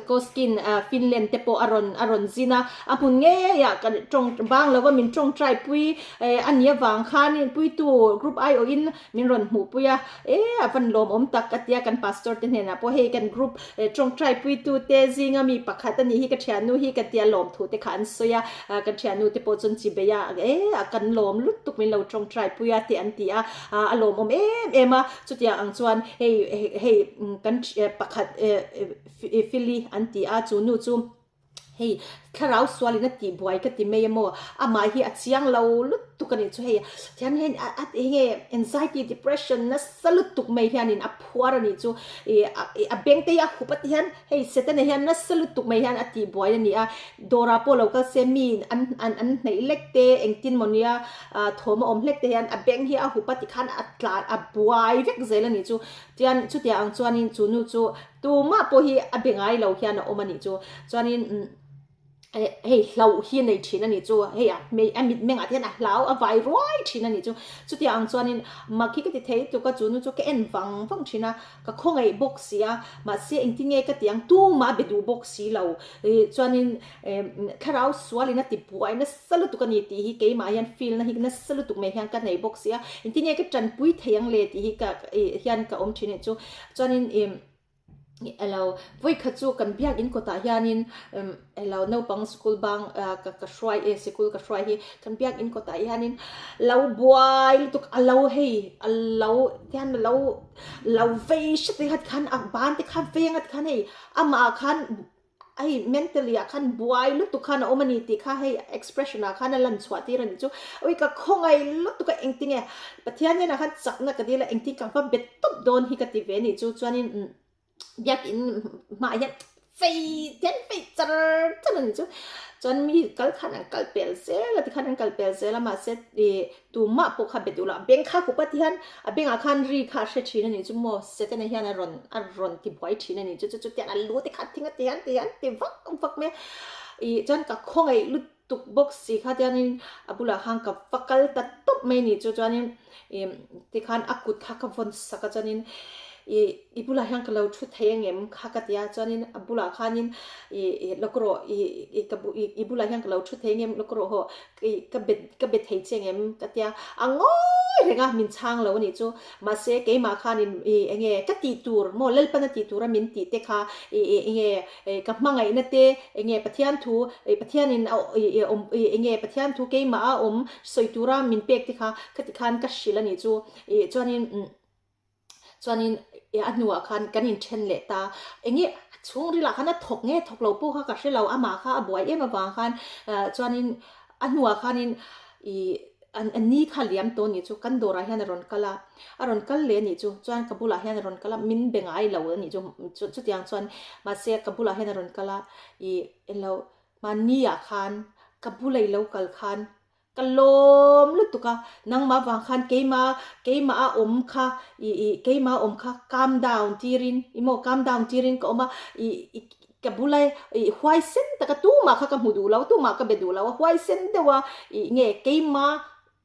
Koskin Finland te pawh a rawn a rawn zin a, a hmun ngeiah kan tawng bang lova min tawngtai pui eh a nih avang khan puitu group aiawhin min rawn hmuh pui a, eh a van lawmawm tak a tia kan pastor te hnenah pawh hei kan group tawngtai puitu te zinga mi pakhat a nih hi ka thiannu hi ka tia lawmthu te kha an sawi a, kan thiannu te pawh chuan chi bei a eh kan lawm lutuk min lo tawngtai pui a te an ti a, a lawmawm em em a. Chutiang ang chuan hei hei kan pakhat Philly an ti a, chu nu chu hei thlarau sualin a tih buai ka ti mai emaw, amah hi a chiang lo lutuk a nih chu hei tihian hei a enge anxiety depression nasa lutuk mai hianin a phuar a nih chu ih a beng te hi a hup a ti hian hei Setana hian nasa lutuk mai hian a tih buai a ni a, dawrah pawh lo kal se mi an an hnaih lek te engtin maw nia Thawm a awm hlek te hian a beng hi a hup a tikhan a tlan a buai vek zel a nih chu. Tian chutiang ang chuanin chu nu chu tumah pawh hi a be ngai lo hian a awm a nih chu. Chuanin hei hlauh hi a nei thin a nih chu. Hei a hmei a mitmengah te hian a hlau a vai ruai thin a nih chu. Chutiang ang chuanin mak hi ka ti thei tuk a chu nu chu ka en vang vang thin a, ka khawngaih bawk si a, mahse engtin nge ka tih ang tumah a be duh bawk si lo. Chuanin Thlarau sualin a ti buai nasa lutuk a ni tih hi keimah hian feel na hi nasa lutuk mai hian ka nei bawk si a, engtin nge ka tanpui thei ang le tih hi ka hian ka awm thin anih chu. Chuanin ih elo vawikhat chu kan biakin kawtah hianin elo naupang school bang ka ka hruai e sikul ka hruai hi kan biakin kawtah hianin lo buai lutuk a lo hei a lo tihian a lo lo vei hret te khan a ban te kha veng a tikhan hei amah ah khan Hei mentally ah khan buai lutuk khan a awm a ni tih kha hei expression ah khan a lan chhuah tir a nih chu. Ui ka khawngaih lutuk a engtinge Pathian hnenah khan chakna ka dil a engtin ka va bet tawp dawn hi ka ti ve a nih chu. Chuanin biakin hmaah hian fei hian fei char char a nih chu. Chuan mi kal khan an kal pel zel a tikhan an kal pel zel a mahse ih Tumah pawh kha be duh lo, a beng kha khup a ti hian a bengah khan ri kha a hre thin a nih chu maw, Setana hian a rawn a rawn ti buai thin a nih chu, chu chu tiang a lu te kha a thing a ti hian ti hian ti vak vak mai a, ih chuan ka khawngaih lutuk bawk si kha tiangin a bulah khan ka va kal ta tawp mai a nih chu, chuanin ih tikhan a kut kha ka vawn sak a chuanin ih i bulah hian ka lo thu thei angem kha ka ti a, chuanin a bulah khanin ih ih lawk rawh ih ih ka bu ih i bulah hian ka lo thu thei angem lawk rawh hawh Kei ka be ka be thei che ngem ka tia a ngawi reng a min chhang lo a nih chu mahse keimah khanin i enge ka tih tur maw Lalpana tih tura min tih te kha i i enge ka hmangaihna te enge Pathian thu i Pathianin a i i awm i enge Pathian thu keimah a awm sawi tura min pek te kha khati khan ka hrilh a nih chu i chuanin Chuanin a hnuah khan kan inthen leh ta. Enge a chhungrilah khan a thawk nge thawk lo pawh kha ka hre lo, amah kha a buai em avang khan chuanin a hnuah khanin ih a ni kha liam tawh anih chu kan dawrah hian a rawn kal a, a rawn kal leh anih chu chuan ka bulah hian a rawn kal a, min be ngai lo anih chu chutiang chuan mahse ka bulah hian a rawn kal a ih englo mahni ah khan ka bula i lo kal khan Ka lawm lutuk a, nangmah vang khan keima keimah a awm kha i i keimah a awm kha calm down tirin i maw calm down tirin ka awm a i i. Ka bula i huaisen taka tumah kha ka hmu duh lo, tumah ka be duh lo a, huaisen deuh a i nge keima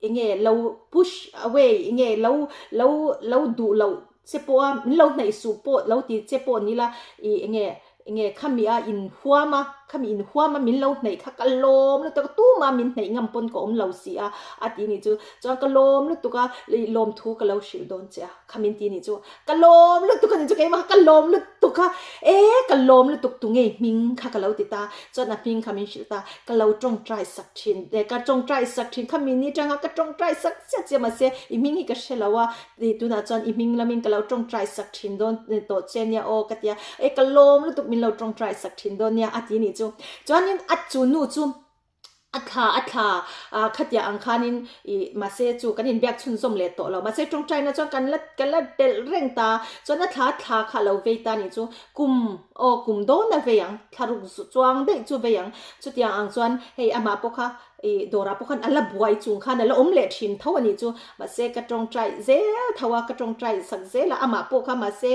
enge lo push away enge lo lo lo duh loh che pawh a min lo hnaih suh pawh lo ti che pawh ni la i enge enge khami a inhuam a khami inhuam a min lo hnaih kha ka lawm lutuk a tumah min hnaih ngam pawn ka awm lo si a a ti nih chu chuan ka lawm lutuk a i lawmthu ka lo hrilh dawn che a. Kha min ti nih chu ka lawm lutuk a ni chu keimah kha ka lawm lutuk a e ka lawm lutuk tu ngei hming kha ka lo ti ta chuan a hming kha min hrilh ta ka lo tawngtai sak thin e ka tawngtai sak thin kha min ni tanga ka tawngtai sak chiah chiah mahse i hming hi ka hre lo a ti tunah chuan i hming lamin ka lo tawngtai sak thin dawn tawh che nia aw ka tia e ka lawm lutuk min lo tawngtai sak thin dawn nia a ti nih chu chuanin a chu nu chu A thla a thla a khatiah ang khanin ih mahse chu kan inbiak chhunzawm leh tawh lo mahse tawngtaina chuan kan la kan la telh reng ta chuan a thla thla kha a lo vei ta nih chu kum aw kum dawn a vei ang thla ruk chuang daih chu vei ang chutiang ang chuan hei amah pawh kha ih dawrah pawh khan a la buai chung khan a la awm leh thin tho a nih chu mahse ka tawngtai zel tho a ka tawngtai sak zel a amah pawh kha mahse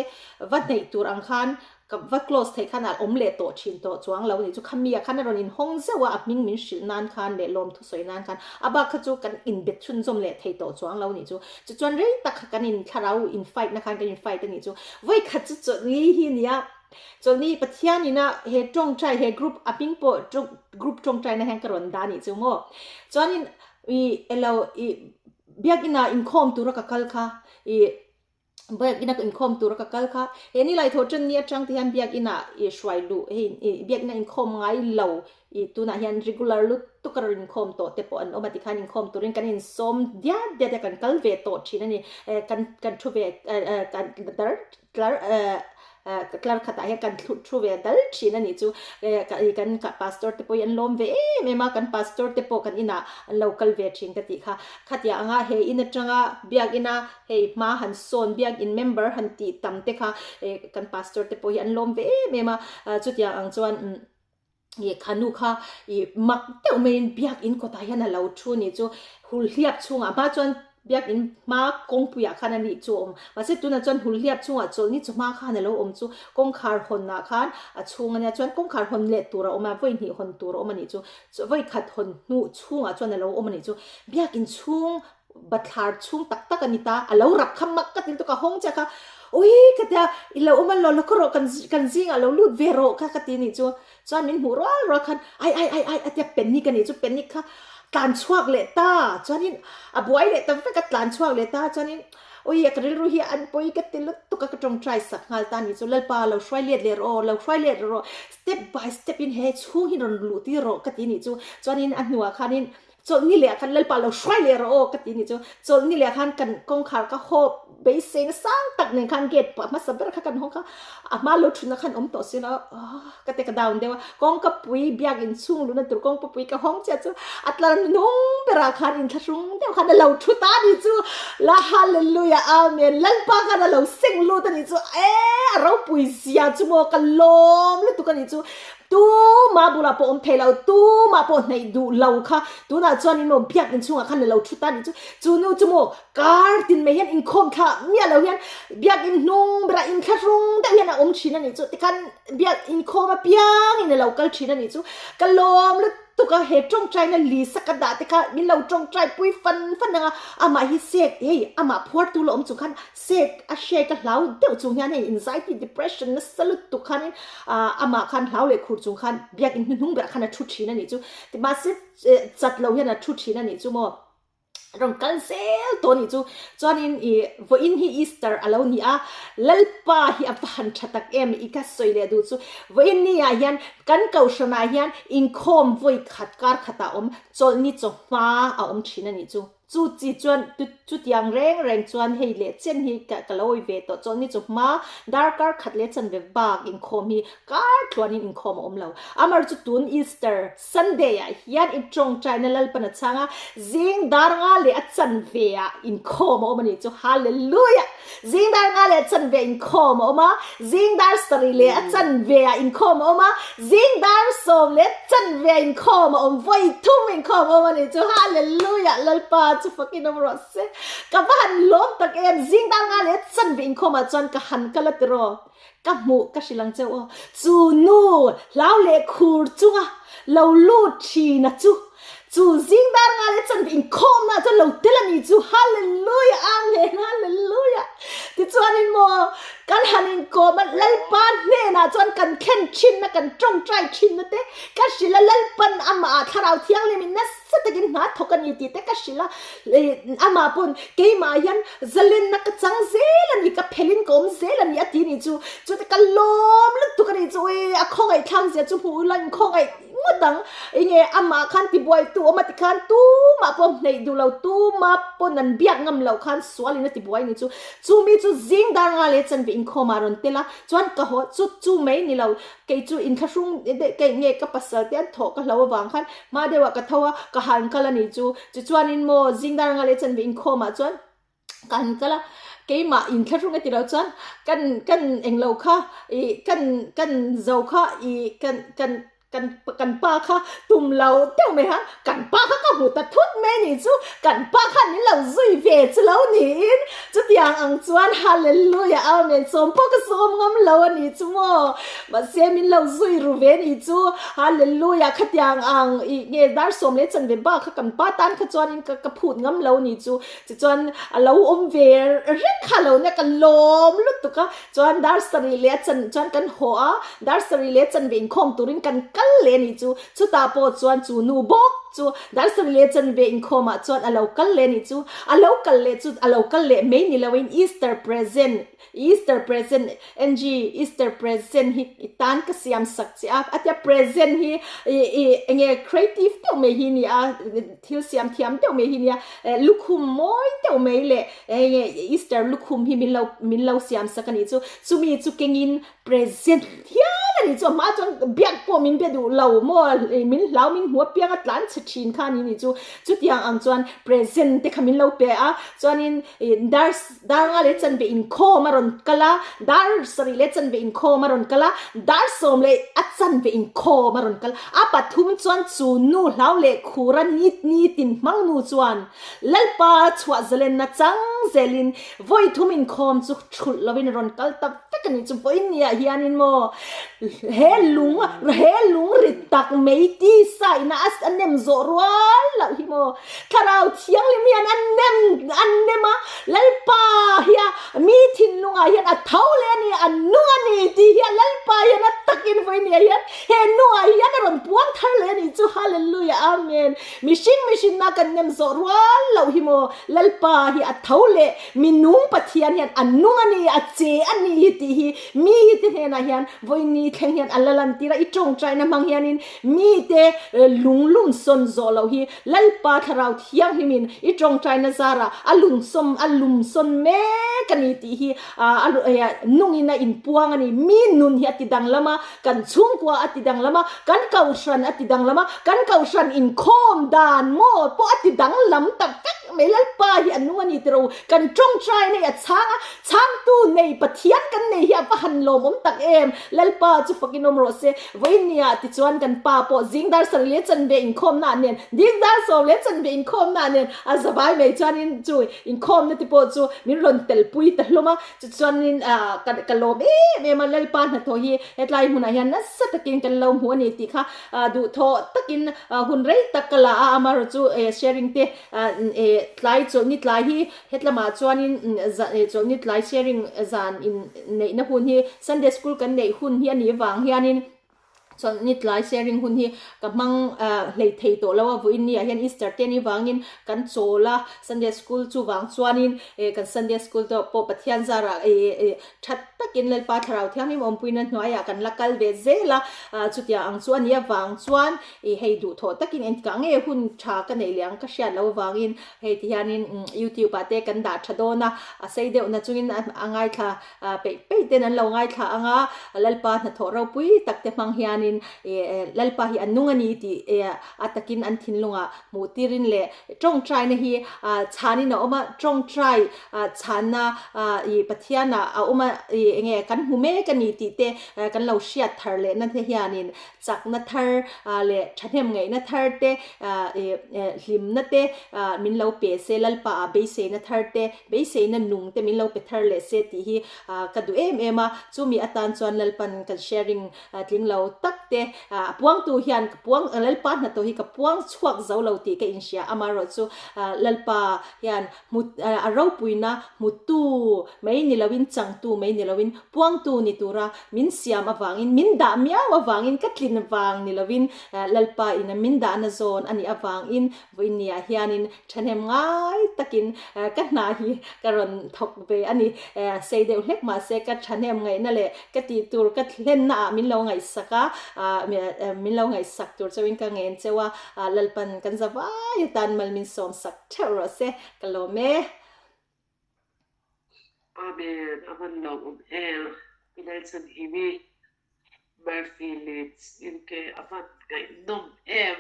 va hneih tur ang khan Ka va close theih khan a awm leh tawh thin tawh chuang lo nih chu khami ah khan a rawn inhawng zeuh a, a hming min hrilh nan khan leh lawmthu sawi nan khan a bak kha chu kan inbet chhunzawm leh thei tawh chuang lo nih chu. Chuchuan rei tak kha kan in thlarau in fight na khan kan in fight a nih chu. Vawi khat chu chawlhni hi nia, chawlhni Pathian ina he tawngtai he group a hming pawh group tawngtai na hian ka rawn dah nih chu maw. Chuanin i elo i biakina inkhawm tura ka kal kha i Biakinn a inkhawm tura ka kal kha he ni laithawh ṭan ni aṭang te hian biakinn ah i hruai luh hei i biakinn a inkhawm ngai lo i tunah hian regular lutuk a rawn inkhawm tawh te pawh an awm a tikhan inkhawm turin kan insawm diat diat a kan kal ve tawh ṭhin a ni kan kan thu ve kan dar tlar tlar khatah hian kan thlu thu ve dal ṭhin a nih chu kan pastor te pawh hi an lawm ve em em a kan pastor te pawh kan inah an lo kal ve ṭhin ka tih kha khatiang anga he in aṭanga biakinn a Hei hma han sawn biakinn member han tih tam te kha eh kan pastor te pawh hi an lawm ve em em a, chutiang ang chuan ih kha nu kha ih mak deuh maiin biakinn kawtah hian a lo thu nih chu hulhliap chhungah hma chuan biakinn hma kawngpuiah khan a nih chu a awm mahse tunah chuan hulhliap chhungah chawlhni chu hma khan a lo awm chu kawngkhar hawnah khan a chhung a nia chuan kawngkhar hawn leh tur a awm a vawi hnih hawn tur a awm a nih chu vawi khat hawn hnuh chhungah chuan a lo awm a nih chu biakinn chhung Bathlar chhung tak tak a ni ta, a lo rap kha mak ka ti lutuk a hawng chiah kha, Ui ka tia, i lo awm a lo la khaw rawh kan kan zingah lo lut ve rawh kha ka ti nih chu, chuan min hmuh rual rual khan ai ai ai ai a tia panic a nih chu, panic kha tlan chhuak leh ta, chuanin a buai leh ta vek a tlan chhuak leh ta, chuanin ui ka rilru hi an pawi ka ti lutuk a ka tawngtai sak nghal ta nih chu, Lalpa lo hruai let leh rawh aw, lo hruai let rawh, step by step in he chhung hi rawn luh tir rawh ka ti nih chu, chuanin a hnuah khanin Chawlhni leh ah khan Lalpa lo hruai leh rawh aw ka ti nih chu. Chawlhni leh ah khan kan kawngkhar ka hawp beisei na sang tak nen khan gate pah hmasa ber kha kan hawng kha a hma lo thutna khan awm tawh si lo ka te ka down deuh a. Kawngka pui biakinn chhung luhna tur kawngka pui ka hawng chiah chu a tlar hnung berah khan inthlahrung deuh khan a lo thu ta nih chu. La hallelujah amen Lalpa khan a lo seng lut a nih chu e a ropui zia chu maw ka lawm lutuk a nih chu. Tumah bulah pawh awm thei lo, tumah pawh hnaih duh lo kha tunah chuan in maw biak inchhungah khan a lo thu ta nih chu. Chu nu chu maw kar tin mai hian inkhawm thla miah lo hian biak in hnung berah inthlahrung deuh hian a awm thin a nih chu. Tikhan biak inkhawm apiangin a lo kal thin a nih chu. Ka lawm lutuk a, he tawngtaina Lisa ka dah te kha min lo tawngtai pui fan fan ang a, amah hi sek hei amah phuartu la awm chung khan Sek a hriai ka hlau deuh chung hian hei anxiety depression nasa lutuk khanin ah amah khan hlau leh khur chung khan biakinn hnuhnung berah khan a thu thin a nih chu mahse chat lo hian a thu thin a nih chu maw rawn kal zel tawh a nih chu chuanin ih vawiin hi Easter a lo ni a Lalpa hi a va han tha tak em i ka sawi leh duh chu vawiin ni ah hian kan kohhran ah hian inkhawm vawi khat kar khatah a awm chawlhni chawhma a awm thin a nih chu. Chu chi chuan chutiang reng reng chuan hei leh chen hi ka ka lo awi ve tawh chuan ni chu hma darkar khat leh chanve bak inkhawm hi kar tluanin inkhawm a awm lo. Amar chu tun Easter Sunday ah hian i tawngtaina Lalpan a chhang a, zing dar nga leh a chanve ah inkhawm a awm a nih chu. Hallelujah! Zing dar nga leh a chanve ah inkhawm a awm a, zing dar sarih leh a chanve ah inkhawm a awm a, zing dar sawm leh a chanve ah inkhawm a awm, vawi thum inkhawm a awm a nih chu. Hallelujah! Lalpa chu fakin awm rawh se. Ka va han lawm tak em, zing dar nga leh chanve inkhawmah chuan ka han kal a tiraw? Ka hmuh ka hrilh ang cheu aw. Chu nu hlau leh khur chunga lo lut thin a chu, chu zing dar nga leh chanve inkhawmna ah chuan lo tel a ni chu. Hallelujah! Amen! Hallelujah! Tichuanin maw kan han inkawm a, Lalpa hnenah chuan kan thlen thinna, kan tawngtai thinna te ka hrilh a, Lalpan amah ah Thlarau Thianghlimin nasa takin hna thawk a ni tih te ka hrilh a, amah pawn keimah hian Zalenna ka chang zel a ni, ka phelin ka awm zel a ni a ti ni chu, chute ka lawm lutuk a ni chu ui a khawngaih thlak zia chu hmuh ula in khawngaih ngawt ang, enge amah khan tibuai tu awm a ti khan tumah pawh hneih duh lo, tuma pawn an biak ngam loh khan sualin a tibuai ni chu, chumi chu zing dar nga leh chanve inkhawmah a rawn tel a, chuan ka haw chu chu mai ni lo, kei chu inthlahrung deuh kei nge ka pasal te an thawh ka hlo avang khan hma deuhah ka tho a, ka han kal a ni chu. Tichuanin maw zingdar anga leh chanve inkhawmah chuan ka han kal a, keimah inthlahrung e tilo chuan kan kan englo kha ih kan kan zo kha ih kan kan kan kan pa kha tum lo deuh mai khan kan pa kha ka hmu ta thut mai a nih chu, kan pa khan min lo zui ve chu lo niin chutiang ang chuan Hallelujah Amen sawm pawh ka sawm ngam lo a nih chu maw. Mahse min lo zui ru ve ni chu Hallelujah khatiang ang ih nge dar sawm leh chanve bak kha kan pa tan kha chuanin ka ka phut ngam lo ni chu tichuan a lo awm ve reng kha lo nia ka lawm lutuk a chuan dar sarih leh a chan chuan kan haw a dar sarih leh chanve inkhawm turin kan kal leh ni chu chutah pawh chuan chu nu bawk chu dar sarih leh chanve inkhawmah chuan a lo kal leh ni chu a lo kal leh chu a lo kal leh mai ni loin Easter present Easter present NG Easter present hi i tan ka siam sak che a, a tia present hi i i enge creative deuh mai hi nia thil siam thiam deuh mai hi nia lukhum mawi deuh mai leh enge Easter lukhum hi min lo min lo siam sak a nih chu chumi chu kengin present hial a nih chu a hma chuan biak pawh min be duh lo maw min hlau min hmu apiang a tlan chhe thin kha a ni nih chu chutiang ang chuan present te kha min lo pe a chuanin dar Dar nga leh chanve inkhawm a rawn kal a, dar sarih leh chanve inkhawm a rawn kal a, dar sawm leh a chanve inkhawm a rawn kal. A pathum chuan chu nu hlau leh khura nit nitin hmang nu chuan Lalpa chhuah zalenna chang zelin vawi thum inkhawm chu thulh lovin a rawn kal ta vek a ni. Chu vawiin niah hianin maw he lung he lung rit tak mai tisa ina a nem zawh rual loh hi maw. Thlarau Thianghlim hian a nem a nem a, Lalpa hia mi thinlungah hian a tho leh a ni, a nung a ni tih hian Lalpa hian a takin vawinia hian he nungah hian a rawn puang thar leh a ni chu Hallelujah Amen. Mihring mihrinna kan nem zawh rual loh hi maw Lalpa hi a tho leh mi nung Pathian hian a nung a ni, a che a ni tih hi mi te hnenah hian vawiini thleng hian a la lantir a, i tawngtaina hmang hianin mite lunglum sawn zawh loh hi Lalpa Thlarau Thianghlimin i tawngtaina zarah a lungsawm a lumsawn mek a ni tih hi a nungin a inpuang a ni. Mi nun hi a ti danglam a, kan chhungkua a ti danglam a, kan kohhran a ti danglam a, kan kohhran inkhawm dan maw pawh a ti danglam tak vek mai. Lalpa hi a nung a ni tiro, kan tawngtaina hi a chhang a, chhangtu nei Pathian kan nei hi a va han lawmawm tak em. Lalpa chu fakin awm rawh se. Vawinia tichuan kan pa pawh zing dar sarih leh chanve inkhawmna nen, ding dar sawm leh chanve inkhawmna nen a zavai mai chuanin chu inkhawmna te pawh chu min rawn telpui ta hlawm a. Chutichuanin ka ka lawm em em a, Lalpa hnathawh hi hetlai hmunah hian nasa takin kan lo hmu a ni tih kha duhthawh takin hun rei tak ka la a, amaherawhchu sharing te tlai chawlhni tlai hi hetlamah chuanin chawlhni tlai sharing zan in neihna hun hi Sunday school kan neih hun hi a nih vang hianin chawlhni tlai sharing hun hi ka hmang hlei thei tawh lo a, vawiin ni ah hian Easter te anih vangin kan chawl a, Sunday school chuvang chuanin kan Sunday school te pawh Pathian zarah tha takin Lalpa Thlarau Thianghlim awmpuina hnuaiah kan la kal ve zel a, chutiang ang chu a nih avang chuan I hei duhthawh takin engtikah nge hun tha ka neih leh ang ka hriat loh avangin hei ti hianin youtube ah te kan dah tha dawn a, a sei deuh na chungin a ngaithla peih peih ten an lo ngaithla ang a, Lalpa hnathawh ropui tak te hmang hianin. hianin Lalpa hi a nung a ni tih a takin an thinlungah hmuh tirin leh tawngtaina hi chhanin a awm a, tawngtai chhanna i Pathianah a awm a i enge kan hmu mek a ni tih te kan lo hriat thar lehna te hianin chakna thar leh thahnem ngaihna thar te i hlimna te min lo pe se, Lalpa ah beiseina thar te, beiseina nung te min lo pe thar leh se tih hi ka duh em em a, chumi atan chuan Lalpan kan sharing tling lo tak te a puangtu hian ka puang Lalpa hnathawh hi ka puang chhuak zo lo tih ka inhria amaherawh chu Lalpa hian hmu a ropuina hmutu mai ni loin changtu mai ni loin puangtu ni tura min siam avangin min dah miau avangin ka tlin vang ni loin Lalpa ina min dahna zawn a nih avangin Vawinia hianin thahnem ngai takin ka hna hi ka rawn thawk ve a ni. Sei deuh hlek mahse ka thahnem ngaihna leh ka tih tur ka hlenna ah min lo ngaihsak a, min lo ngaihsak tur chauhin ka ngen cheu a, Lalpan kan za vai atan mal min sawm sak theuh rawh se, ka lawm e. Amen, a hman lo awm em, Pi Lalchhanhimi, Murphy Leeds, UK, a hman ngaihnawm em.